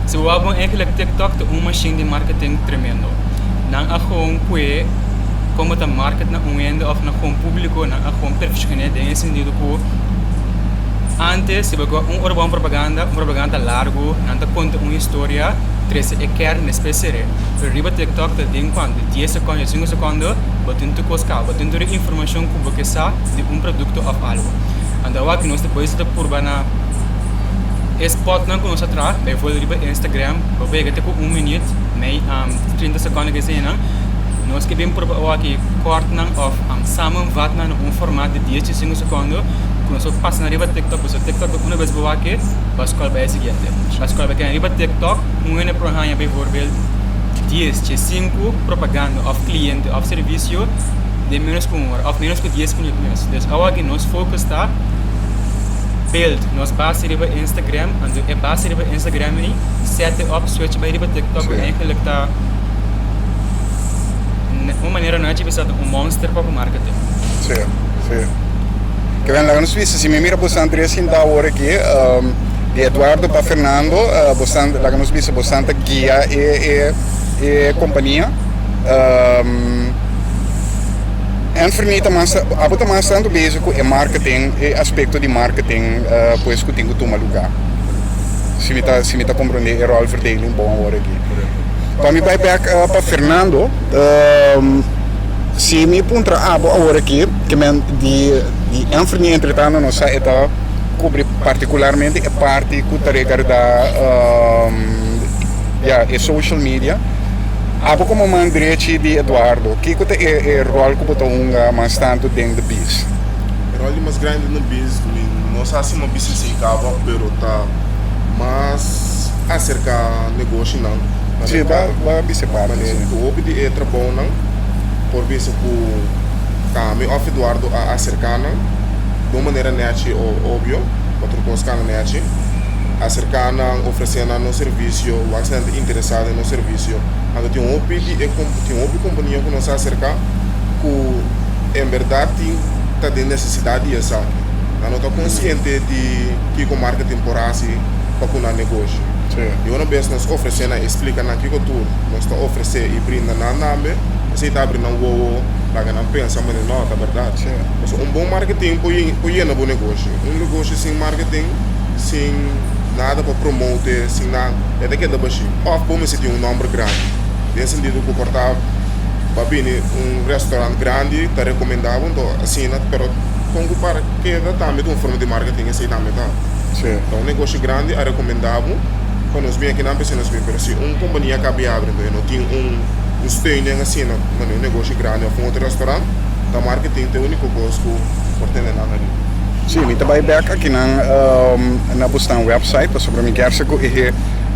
si bo wak bon eigenlijk TikTok ta un machine di marketing tremendo. Nan a gewoon kue kon bo ta market na un hende of na gewoon publico, nan a gewoon perfeccione den e sentido ku Antes si bo ke un ora bo un propaganda, un propaganda largu, nan ta konta un historia, trese e kern despues sere. Pero riba TikTok ta den kuantu? Dies sekondo, sinku sekondo, bo tin tur kos kaba, bo tin tur e informashon ku bo ke sa di un produkto òf algu. Anto awor ku nos ta por ta purba na E spotnan ku nos a traha, bijvoorbeeld riba Instagram, bo pega te ku un minuut, mei 30 sekonde ke eseinan, nos ke bin proba awor-aki kort nan òf samenvat nan na un format di 10 di 5 sekonde ku nos por pasa nan riba TikTok, pasobra TikTok ta una bes bo wak e, bo a skòl bai e siguiente. Bo a skòl bai kende riba TikTok, un hende por haña bijvoorbeeld 10 dje 5 propaganda òf kliente òf servisio den ménos ku un ora òf ménos ku 10 minuut mes. Dus awor-aki nos focus ta build nos base riba Instagram, anto e base riba Instagram ei set e up switch bai riba TikTok ku eigenlijk ta un manera no haci bisa ta un monster pa ku marketing. Sí, sí. Ke ben laga nos bisa si mi mira bosan tres sinta awor aki, di Eduardo pa Fernando, bosan laga nos bisa bosan ta guia e e e kompania. Anthony ta mas abo ta mas tantu bezig ku e marketing, e aspekto di marketing pues ku tin ku tuma lugá. Si mi ta si mi ta komprondé e rolverdeling bon awor aki. Pa mi bai bèk pa Fernando, si mi puntra abo awor aki ke men di di Anthony entretanto nos sa e ta kubri partikularmente e parti ku ta regardá ya e social media. Abo komo man drechi di Eduardo, kiko ta e e ròl ku bo ta hunga mas tantu den The Beast? E ròl di mas grandi den The Beast, mi no sa si mi a bisa esei kaba, pero ta mas aserká negoshinan. Sí, bo a bisa e parti, sí. Manera hopi di e trabounan por bisa ku ta mi òf Eduardo a aserká nan di un manera nèchi o obvio, otro kos kanda nèchi. Aserká nan, ofresé nan nos servisio, wak si nan ta interesá den nos servisio. Anto tin hopi di e tin hopi kompania ku nos a aserká ku en bèrdat tin ta den nesesidat di esaki. Nan no ta konsiente di kiko marketing por hasi pa ku nan negoshi. I ora bes nos ofresé nan i splika nan kiko tur nos ta ofresé i brinda nan tambe, esei ta abri nan wowo, laga nan pensa manera no, ta bèrdat. Pasobra un bon marketing por por yena bo negoshi. Un negoshi sin marketing. Sin nada pa promote, sin nada, e ta keda bashí. Òf bo mester tin un nòmber grandi, den sentido ku por ta ba bini un restaurant grandi ta rekomendá bo, anto asina, pero kon ku para keda tambe ta un forma di marketing, esei tambe ta. Ta un negoshi grandi a rekomendá bo pa nos bin akinan p'esei nos bin, pero si un kompania kaba yabri anto e no tin un un steun den asina manera un negoshi grandi òf un otro restaurant, ta marketing ta e úniko kos ku por tene nan ariba. Sí, mi ta bai bek akinan na bosnan website pasobra mi kier sa ku e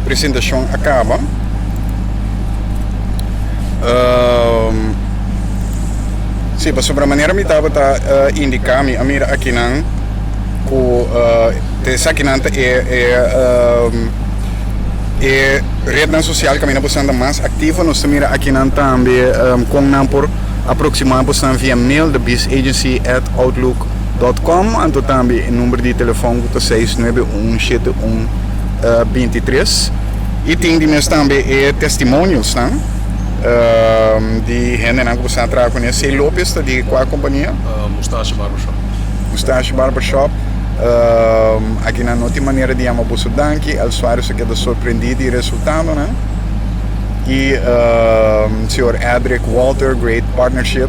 presentashon a kaba. Sí, pasobra manera mi tabata indiká mi a mira akinan ku esakinan ta e e retnan sosial kaminda bosnan ta mas aktivo. Nos ta mira akinan tambe kon nan por aproxima bosnan via mail, thebizagency@outlook. Dot com, anto tambe e number di telefon ku ta 691 71 23 i tin di mes tambe e testimonialsnan di hendenan ku bo sa traha kuné. Sey Lopez ta di kua kompania? Mustache Barbershop. Mustache Barbershop. Akinan no tin manera di yama boso danki. El Suarez a keda sorprendí di e resultadonan. I señor Edric Walter, great partnership.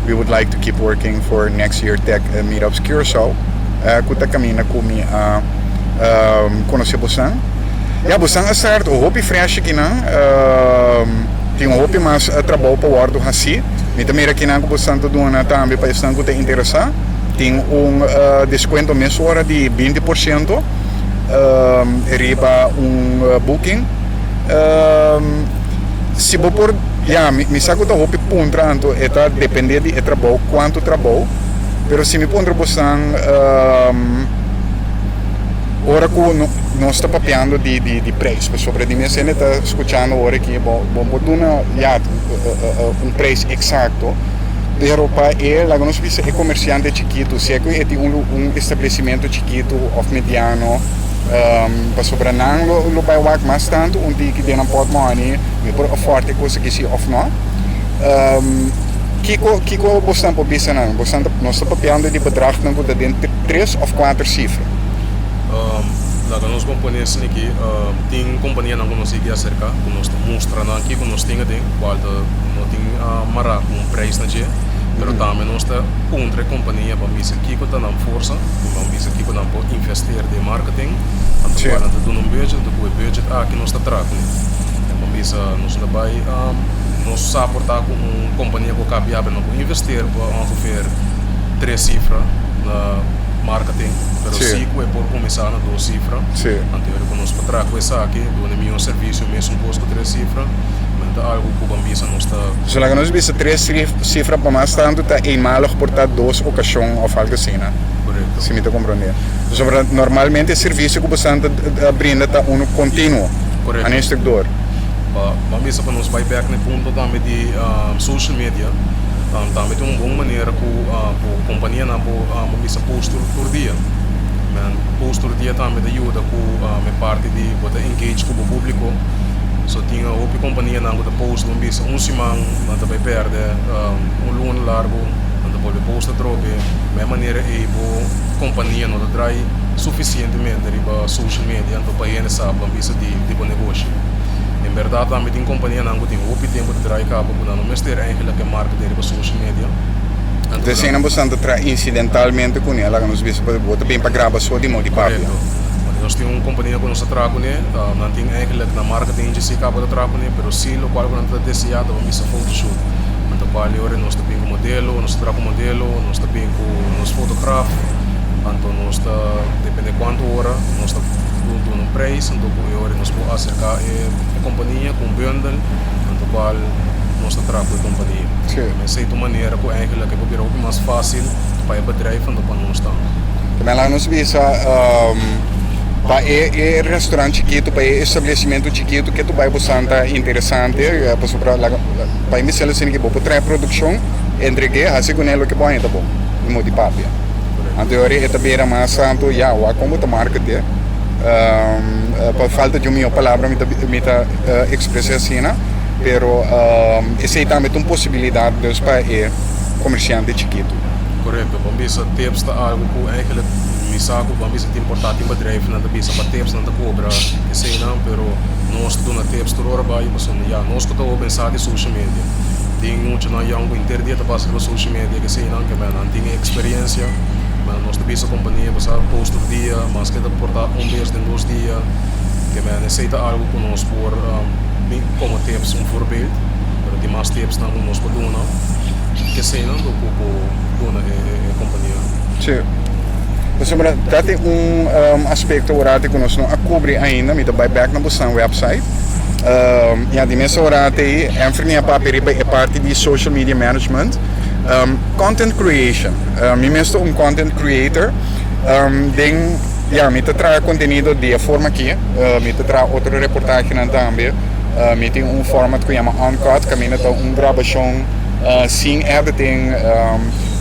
We would like to keep working for next year Tech Meetups Curaçao ku ta kaminda ku mi a konosé bosan. Ya bosan a start hopi fresh akinan, tin hopi mas trabou pa wòrdu hasí. Mi ta mira akinan ku bosan ta duna tambe pa esnan ku ta interesá. Tin un deskuento mesora di 20% riba un booking. Si bo por, ya, mi, mi sa ku ta hopi puntra, anto e ta dependé di e trabou, kuantu trabou, pero si mi puntra bosan, ora ku no, nos ta papiando di, di, di prijs, pasobra di mes hende ta skuchando ora aki, bo, bo por duna, ya, un prijs eksakto, pero pa e, laga nos bisa e komersiante chikitu, sea ku e tin un, un establesimentu chikitu òf mediano, Pasobra nan lo bai wak mas tantu un tiki den nan portmoni, mi por afford e kos aki si of no. Kiko kiko bosnan por bisa nan? Bosnan ta nos ta papiando di bedragnan ku ta den tres of kuater sifra. Laga nos bon pone esaki aki, tin kompanianan ku nos sigui aserka, ku nos ta mustra nan kiko nos tin aden, kual ta no tin mará ku un preis na dje. Pero tambe nos ta puntra e kompania pa bisa kiko ta nan forsa, pa bisa kiko nan por investeer den marketing. Anto ku nan ta duna un budget, anto ku e budget aki nos ta traha kuné. En pa bisa nos no ta bai nos sa por ta ku un kompania ku a kabi no por investeer pa ongeveer tres sifra na marketing, pero si ku e por kuminsá na dos sifra. Anto ora ku nos por traha ku esaki, duna e mihó servisio mesun kos ku tres sifra, men ta algu ku ban bisa nos ta. So laga nos bisa tres sifra pa mas tantu ta eenmalig por ta dos okashon òf algu asina. Korekto. Si mi ta komprondé. Pasobra normalmente e servisio ku boso ta brinda ta unu kontinuo. Korekto. An instrukdor. Pa ban bisa pa nos bai bèk na e punto tambe di social media, tambe ta un bon manera ku ku kompanianan por ban bisa post tur dia. Men post tur dia tambe ta yuda ku e parti di bo ta engage ku bo públiko. So tin hopi kompanianan ku ta post ban bisa un siman nan ta bai pèrdè un luna largu nan ta bolbe post atrobe. Ma e manera ei bo kompania no ta drai sufisientemente riba social media anto pa hende sa ban bisa di di bo negoshi. En bèrdat tambe tin kompanianan ku tin hopi tempu ta drai kaba ku nan no mester eigenlik e marketing riba social media. Anto Entonces nan. esei nan bo ta traha incidentalmente kuné, laga nos bisa bo ta bin pa graba so di modi papia. Korekto. Pasobra nos tin un kompania ku nos ta traha kuné, nan tin eigenlik nan marketing agency kaba ta traha kuné, pero si lokual ku nan ta deseá ta ban bisa photoshoot. Anto kual e ora nos ta bin ku modelo, nos ta traha ku modelo, nos ta bin ku nos fotograaf, anto nos ta depende kuantu ora nos ta duna un prijs, anto ku e ora nos por aserká e kompania ku un bundel, anto kual nos ta traha ku e kompania. Esei ta un manera ku eigenlik e por bira hopi mas fásil pa e bedrijf anto pa nos tambe. Tambe laga nos bisa pa e restaurant chikitu, pa e establesimentu chikitu ke tu bai bo santa interesante pasobra laga pa e mester asina ke bo por traha produkshon entreg'é hasi kuné loke bo haña ta bon di modo di papia. Anto e ora e ta bira mas tantu ya wak kon bo ta market'é pa falta di un mihó palabra mi ta mi ta ekspres'é asina pero esei tambe ta un posibilidat dus pa e komersiante chikitu. Korekto, ban bisa tips ta algu ku eigenlijk mi sa ku ban bisa tin por ta tin bedrijfnan ta bisa pa tips nan ta kobra eseinan pero nos ta duna tips tur ora bai pasobra ya nos ku ta hoben sa di social media tin muchanan yòn ku henter dia ta pasa riba social media keseinan ke nan tin e eksperensia ma nos ta bisa kompania bo sa post tur dia maske ta por ta un bes den dos dia ke men esei ta algu ku nos por bin komo tips un voorbeeld pero tin mas tipsnan ku nos por duna. Keseinan lo ku por duna e kompania. Sí. Pasobra ta tin un aspekto orate ku nos no a kubri ainda, mi ta bai bèk na bosan wèpsait. Ya di mes orate ei, Anthony a papia riba e parti di social media management. Content creation. Mi mes ta un content creator. Den, ya, mi ta traha kontenido di e forma aki. Mi ta traha otro reportahenan tambe. Mi tin un format ku yama Uncut, kaminda ta un grabashon sin editing,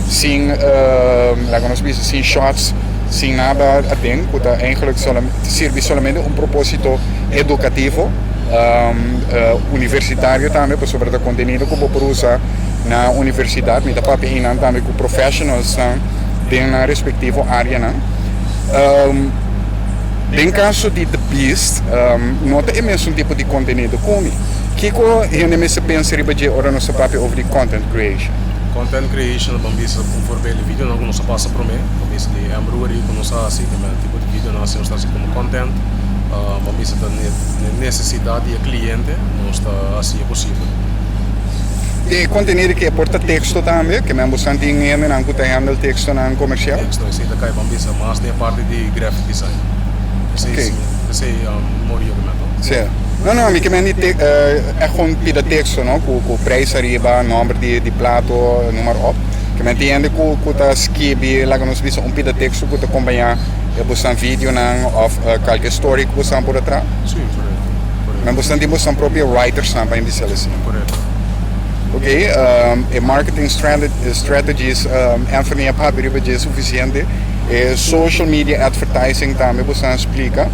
sin, laga nos bisa, sin shots, sin nada aden, ku ta eigenlijk ta sirbi solamente un proposito edukativo, universitario tambe, pasobra ta kontenido ku bo por usa na universidat. Mi ta papia einan tambe ku professionalsnan den nan respektivo areanan. Den kaso di The Beast, no ta e mesun tipo di kontenido ku mi. Kiko hende mester pensa riba dje ora nos ta papia over di content creation? Content creation ta ban bisa un voorbeeld di videonan ku nos a pasa promé, ban bisa di Embruery ku nos a hasi, ta mester tipo di videonan asi nos ta hasi komo content, ban bisa ta nesesidat di e kliente nos ta hasi e posibel. E kontenido ke por ta teksto tambe, ke men bosan tin hendenan ku ta handle tekstonan komersial? Teksto, esei ta kai ban bisa mas den e parti di graphic design. Esei esei Morio ke men to. Sí. No, no, mi ke men di te echt gewoon pida teksto, no, ku ku prijs ariba, nòmber di di plato, noem maar op. Ke men tin hende ku ku ta skibi, laga nos bisa un pida teksto ku ta kompañá e bosan videonan òf kalke story ku bosan por a traha. Sí, korekto. Men bosan tin bosan propio writersnan pa hende asina. Korekto. Ok, e marketing strategies Anthony a papia riba dje sufisiente. E social media advertising tambe bosan a splika.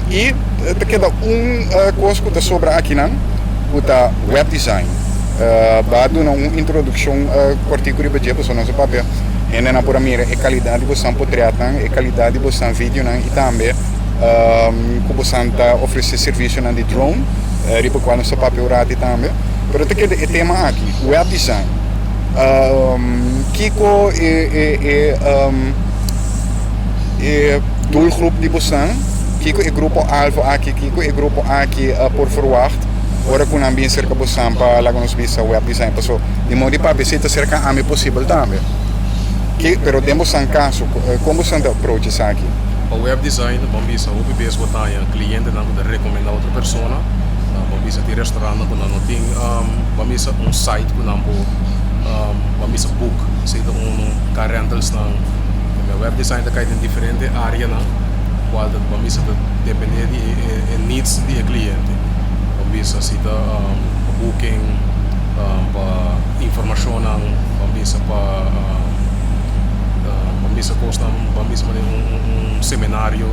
I ta keda un kos ku ta sobra akinan ku ta web design. Bo a duna un introdukshon kòrtiku riba dje pasobra nos a papia hendenan por a mira e kalidat di bosan potretnan, e kalidat di bosan videonan i tambe ku bosan ta ofresé servisionan di drone riba kual nos ta papia un rati tambe. Pero ta keda e tema aki, web design. Kiko e e e e doelgroep di bosan? Kiko e grupo alvo aki, kiko e grupo aki por verwacht ora ku nan bin serka bosan pa laga nos bisa web design? Paso di modo di papia esei ta serka ami posibel tambe. Ki pero den bosan kaso kon bosan ta approach esaki? Pa web design bo bisa hopi bes bo ta haña klientenan ku ta rekomendá otro persona. Bo bisa tin restaurantnan ku nan no tin bo bisa un site ku nan por bo bisa book esei ta unu car rentalsnan. Web design ta kai den diferente areanan kual ta bo bisa ta depende di e needs di e kliente. Bo bisa si ta pa booking, pa informashonnan, bo bisa pa bo bisa kosnan, bo bisa manera un seminario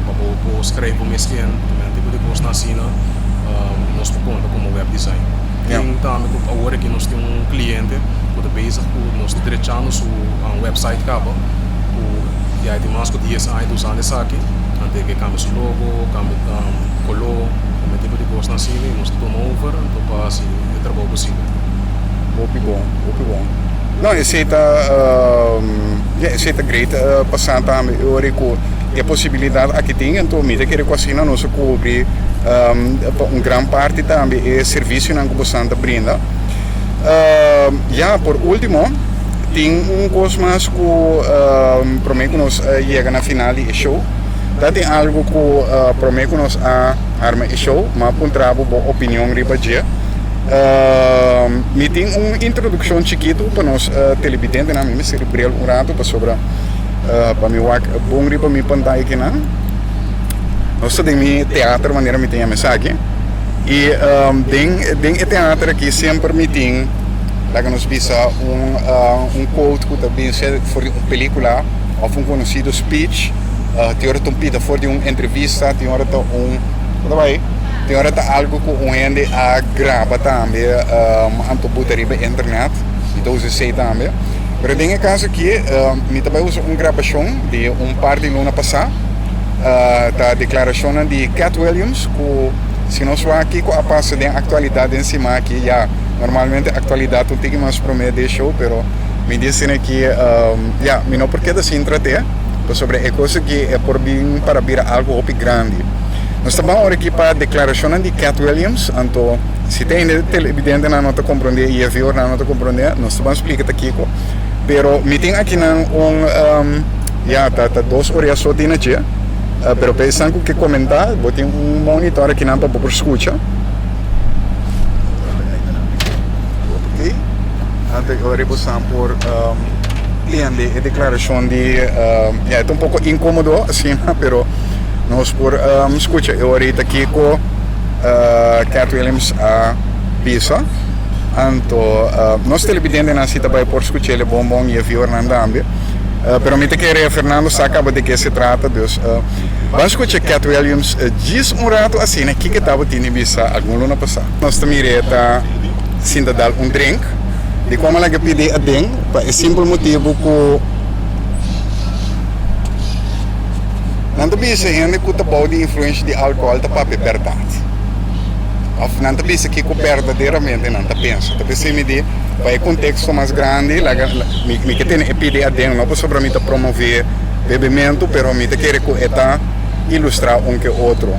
pa bo por skrijf bo mes in, tipo di kosnan asina nos por konta komo web design. Tin tambe ku awor aki nos tin un kliente ku ta bezig ku nos ta drechando su website kaba ku ya e tin mas ku dies aña ta usando esaki, anto e ke kambia su logo, kambia koló, kambia tipo di kosnan asina i nos ta tuma over anto pa hasi e trabou posibel. Hopi bon, hopi bon. No, esei ta, ya, esei ta great pa sa tambe e ora ku e posibilidat aki tin, anto mi ta kere ku asina nos a kubri pa un gran parti tambe e servisionan ku bosan ta brinda. Ya, por ultimo, tin un kos mas ku promé ku nos yega na final di e show, ta tin algu ku promé ku nos a arma e show, mi a puntra bo bo opinion riba dje. Mi tin un introdukshon chikitu pa nos televidentenan, mi mester bril un ratu pasobra pa mi wak bon riba mi pantaya kinan. Nos ta den mi teater manera mi ta yama esaki i den den e teater aki semper mi tin laga nos bisa un un quote ku ta bin sea for di un pelikula òf un konosido speech tin ora ta un pida for di un entrevista tin ora ta un ku ta bai tin ora ta algu ku un hende a graba tambe anto buta riba internet mi ta usa esei tambe pero den e kaso aki mi ta bai usa un grabashon di un par di luna pasá. Ta declaracionnan di Katt Williams cu si nos wak kico a pasa den actualidad den siman aki, ya, normalmente actualidad un tiki mas prome di e show, pero mi di asina aki, ya, mi no por keda sin trat'é, pasobra e cos aki e por bin para bira algo hopi grandi. Nos ta ban ora aki pa declaracionnan di Katt Williams, anto si ta hende televidentenan no ta comprende y e viewernan no ta comprende, nos ta ban splica ta kico, pero mi tin akinan un. Ya, ta ta dos orea so tin achi, pero pa esnan ku ke komentá, bo tin un monitor akinan pa bo por skucha. Ok, anto e ora bosan por tende e deklarashon di, ya e ta un poko inkomodo asina, pero nos por skucha e ora ei ta kiko Katt Williams a bisa. Anto nos televidentenan si ta bai por skuch'el e bon bon i e viewernan tambe. Pero mi ta kere Fernando sa caba de ke se trata, dus ban scucha Katt Williams djis un rato asina kiko tabatin di bisa algun luna pasa. Nos ta mir'é ta sinta dal un drink, di cual mi a laga pidi aden pa e simpel motibu cu nan ta bisa hende cu ta bou di influencia di alcohol ta papia berdad of nan ta bisa kico berdaderamente nan ta pensa. Ta p'esei mi di pa e contexto mas grandi laga. Mi ke tene e pidi aden no pasobra mi ta promove bebementu pero mi ta kere ku e ta ilustra un ke otro.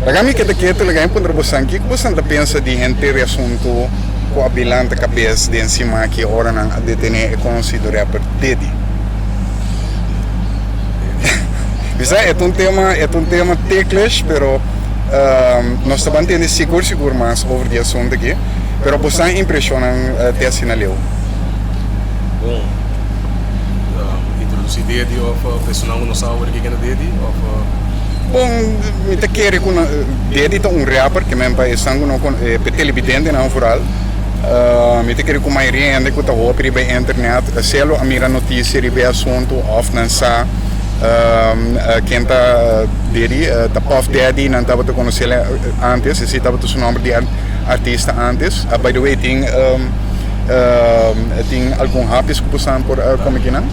Laga mi keda ketu laga mi puntra bosan kiko bosan ta pensa di henter e asuntu ku a bilanta kabes den sima ki ora nan a detene e konosido rapper Diddy. Mi sa e ta un tema e ta un tema ticklish pero nos ta ban tende sigur sigur mas over di e asuntu aki. Pero bosan impresionnan te asina leu? Bon, introduci Dedy of personan cu no sa awor kiken ta Dedy of? Bon, mi ta kere cu Dedy ta un rapper, ke men pa esnan cu no conoce, pa e televidentenan vooral, mi ta kere cu mayoria hende cu ta hopi riba e internet sea lo a mira noticia riba e asunto of nan sa ken ta Dedy, ta Puff Daddy nan tabata conocel antes, esey tabata su nomber di artista antes. By the way tin tin algun hapjes ku bosan por kome kinan.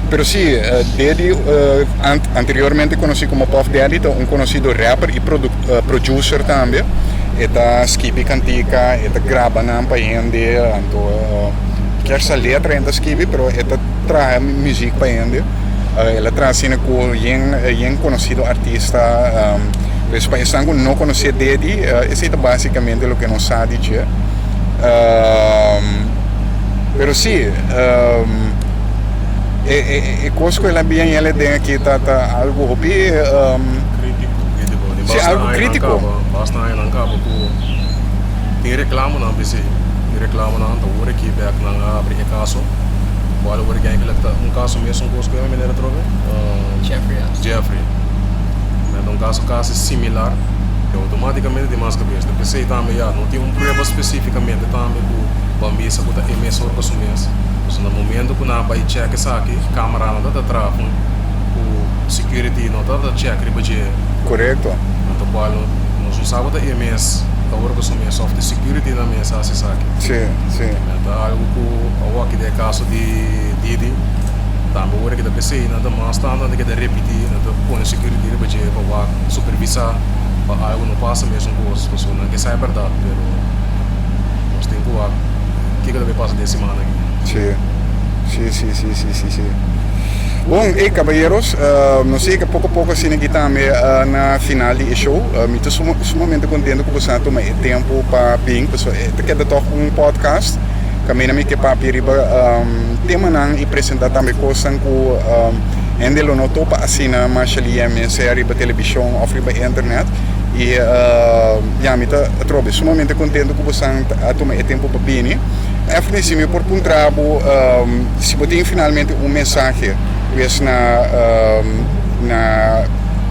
Pero si Diddy anteriormente konosí komo Puff Daddy ta un konosido rapper i producer tambe. E ta skibi kantika, e ta graba nan pa hende, anto kier sa letra e ta skibi pero e ta traha muziek pa hende. El a traha asina ku yen yen konosido artista. Pues pa esnan ku no konosé Deddy, esei ta basikamente loke nos sa di dje. Pero si, e kos ku el a bien yele den aki ta ta algu hopi. Kritiko. Si, algu kritiko. Basta añanan kaba ku tin reklamonan p'esei. Tin reklamonan ta wor aki bèk nan a abri e kaso. Kual wor aki eigenlijk ta un kaso mesun kos ku e manera atrobe. Jeffrey Epstein. Jeffrey. Ta un kaso kasi similar. E outomatikamente tin mas kabes. Ta p'esei tambe ya no tin un prueba spesifikamente tambe ku ban bisa ku ta e mes ora ku su mes. Pasobra na momento ku nan a bai chèk esaki, kameranan ta ta traha ku security no ta ta chèk riba dje. Korekto. Anto kual nos no sa ku ta e mes ta ora ku su mes òf ta security nan mes a hasi esaki. Sí, sí. Ta algu ku awor aki den e kaso di Didi tambe ora ki ta p'esei nan ta mas tantu nan ta keda repití nan ta pone security riba dje pa wak supervisá pa algu no pasa mesun kos pasobra nan ke sa e bèrdat pero nos tin ku wak kiko ta bay pasa den simana aki. Sí, sí, sí, sí, sí, sí, sí. Bon, ey caballeros, nos yega poco poco asina aki tambe na final di e show. Mi ta sumamente contento cu boso a tuma e tempo pa bin, pasobra e ta keda toch un podcast caminda mi ke papia riba temanan y presenta tambe cosnan cu hende lo no topa asina masha lia mes, sea riba television of riba internet. Y ya, mi ta atrobe sumamente contento cu boso a tuma e tempo pa bini. Efrain, si mi por puntra bo si bo tin finalmente un mensahe pues na na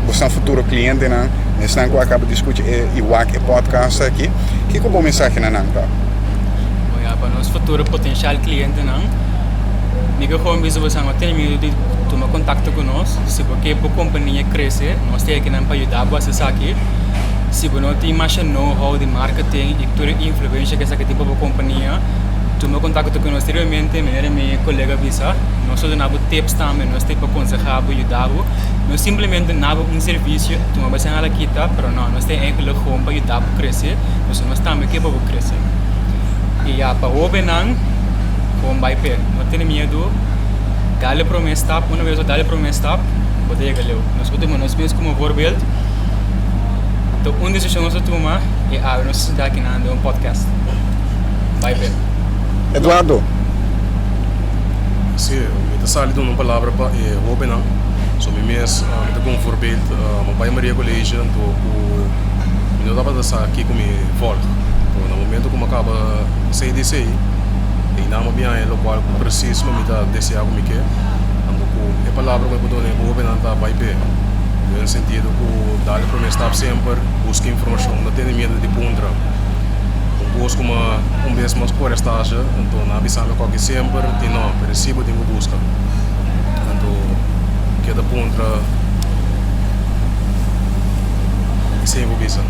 bosnan futuro clientenan, esnan cu a caba di scucha e y wak e podcast aki, kico bo mensahe na nan ta? Bon ya, pa nos futuro potencial clientenan, mi ke gewoon bisa bosan no tene miedu di tuma contacto cu nos. Si bo ke bo compania crece, nos ta akinan pa yuda bo haci esaki. Si bo no tin masha know-how di marketing y tur e influencia cu esaki tin pa bo compania, tuma contacto cu nos directamente, manera mi colega a bisa, nos ta duna bo tips tambe, nos ta pa conseha bo, yuda bo. No simplemente duna bo un servicio, tuma bo esnan a la kita, pero no, nos ta eigenlijk gewoon pa yuda bo crece, pasobra nos tambe ke pa bo crece. Y ya, pa hobennan, gewoon bai p'e, no tene miedu, dal e prome stap, una bes bo dal e prome stap, bo ta yega leu. Nos por tuma nos mes como voorbeeld. Ta un desishon nos a tuma i awe nos a sinta akinan den un podcast. Bai p'e. Eduardo. Si, mi ta sali duna un palabra pa e hobennan. So mi mes mi ta kon voorbeeld. Mi a bai Maria College anto ku mi no tabata sa kiko mi volg. Anto na momento ku mi a kaba CDC einan mi a bin haña lokual ku presis mi ta desea ku mi ke. Anto ku e palabra ku mi por duna e hobennan ta bai p'e. Den sentido ku dal e prome stap semper, buska informashon, no tene miedu di puntra. Un kos kuma un bes mas kore stasha, anto nan a bisa mi koki semper tin no, pero si bo tin ku buska. Anto keda puntra i sin bo bisa.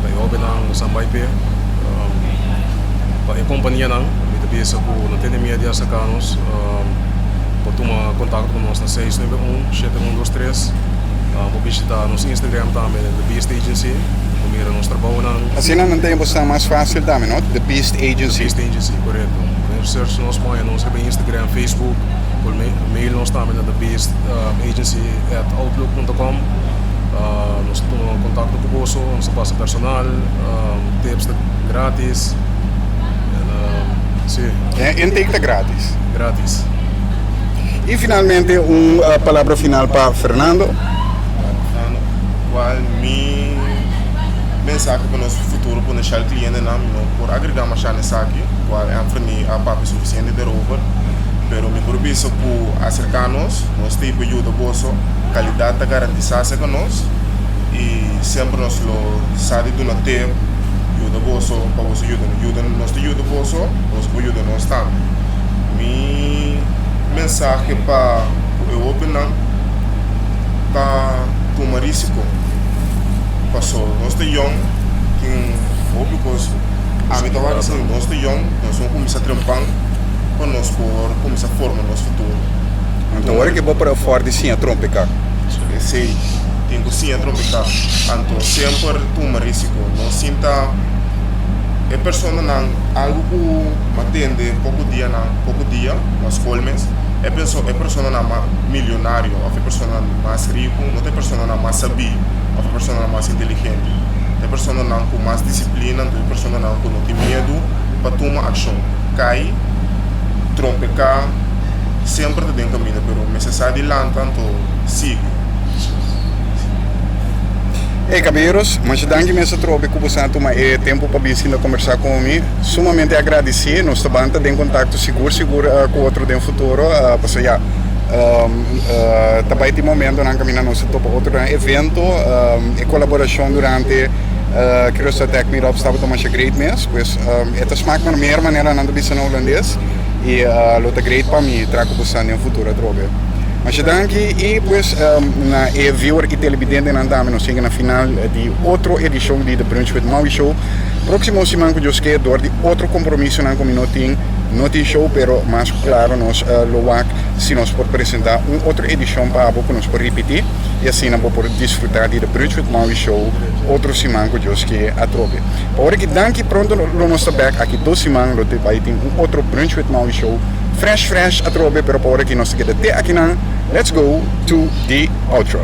Pa e hobennan nos a bai p'e, pa e kompanianan mi ta bisa ku no tene miedu di aserká nos. Por tuma kontakto ku nos na 691 7123. Por bishita nos Instagram tambe, The Beast Agency. Por mira nos trabounan. Asina nan ta bosa mas fásil tambe, no? The Beast Agency. The Beast Agency, korekto. Por search nos, por haña nos riba Instagram, Facebook. Por mail nos tambe na thebeastagency@outlook.com. Nos ta tuma kontakto ku boso, nos ta pasa personal, tips ta gratis. Sí. Intake ta gratis. Gratis. Y finalmente un palabra final pa Fernando. Fernando, cual mi mensahe pa nos futuro potencial clientenan, mi no por agrega masha na esaki, cual Anthony a papia suficiente derover, pero mi por bisa cu acerca nos, nos ta pa yuda boso, calidad ta garantisa cerca nos y semper nos lo sa di duna tip, yuda boso pa boso yuda yuda nos ta yuda boso, boso por yuda nos tambe. Mi mensahe pa ku e hobennan ta tuma risiko paso nos ta yong tin hopi kos ami ta wak esei nos ta yong nos no kuminsá trempan pa nos por kuminsá forma nos futuro. Anto ora ke bo por afòrdi siña trompeká. Esei. Tin ku siña trompeká. Anto semper tuma risiko. No sinta e personanan algu ku m'a tende poko dianan, poko dia na skol mes, e perso e personanan mas milionario òf e personanan mas riku no ta e personanan mas sabí òf e personanan mas inteligente. Ta e personanan ku mas disiplina, anto e personanan ku no tin miedu pa tuma akshon. Kai, trompeká, semper ta den kaminda pero mester sa di lanta anto sigui. Hey caballeros, masha danki mes atrobe cu boso a tuma e tempo pa bin sinta conversa cu mi. Sumamente agradeci. Nos ta ban ta den contacto sigur sigur cu otro den futuro pasobra ya ta bay tin momentonan caminda nos ta topa otro den evento. E colaboracion durante Curaçao Tech Meetups tabata masha great mes. Pues e ta smaak maar meer manera nan ta bisa na Holandes y lo ta great pa mi traha cu boso den futuro atrobe. Masha danki y pues na e viewer y televidentenan tambe nos yega na final di otro edicion di The Brunch with Maui Show. Proximo siman cu Dios ke door di otro compromisonan cu mi no tin, no tin show pero mas cu claro nos lo wak si nos por presenta un otro edicion pa abo cu nos por ripiti y asina bo por disfruta di The Brunch with Maui Show otro siman cu Dios ke atrobe. Pa ora ki danki pronto lo nos ta bek aki dos siman lo bay tin un otro Brunch with Maui Show. Fresh fresh atrobe pero pa ora ki nos ta keda te akinan let's go to the outro.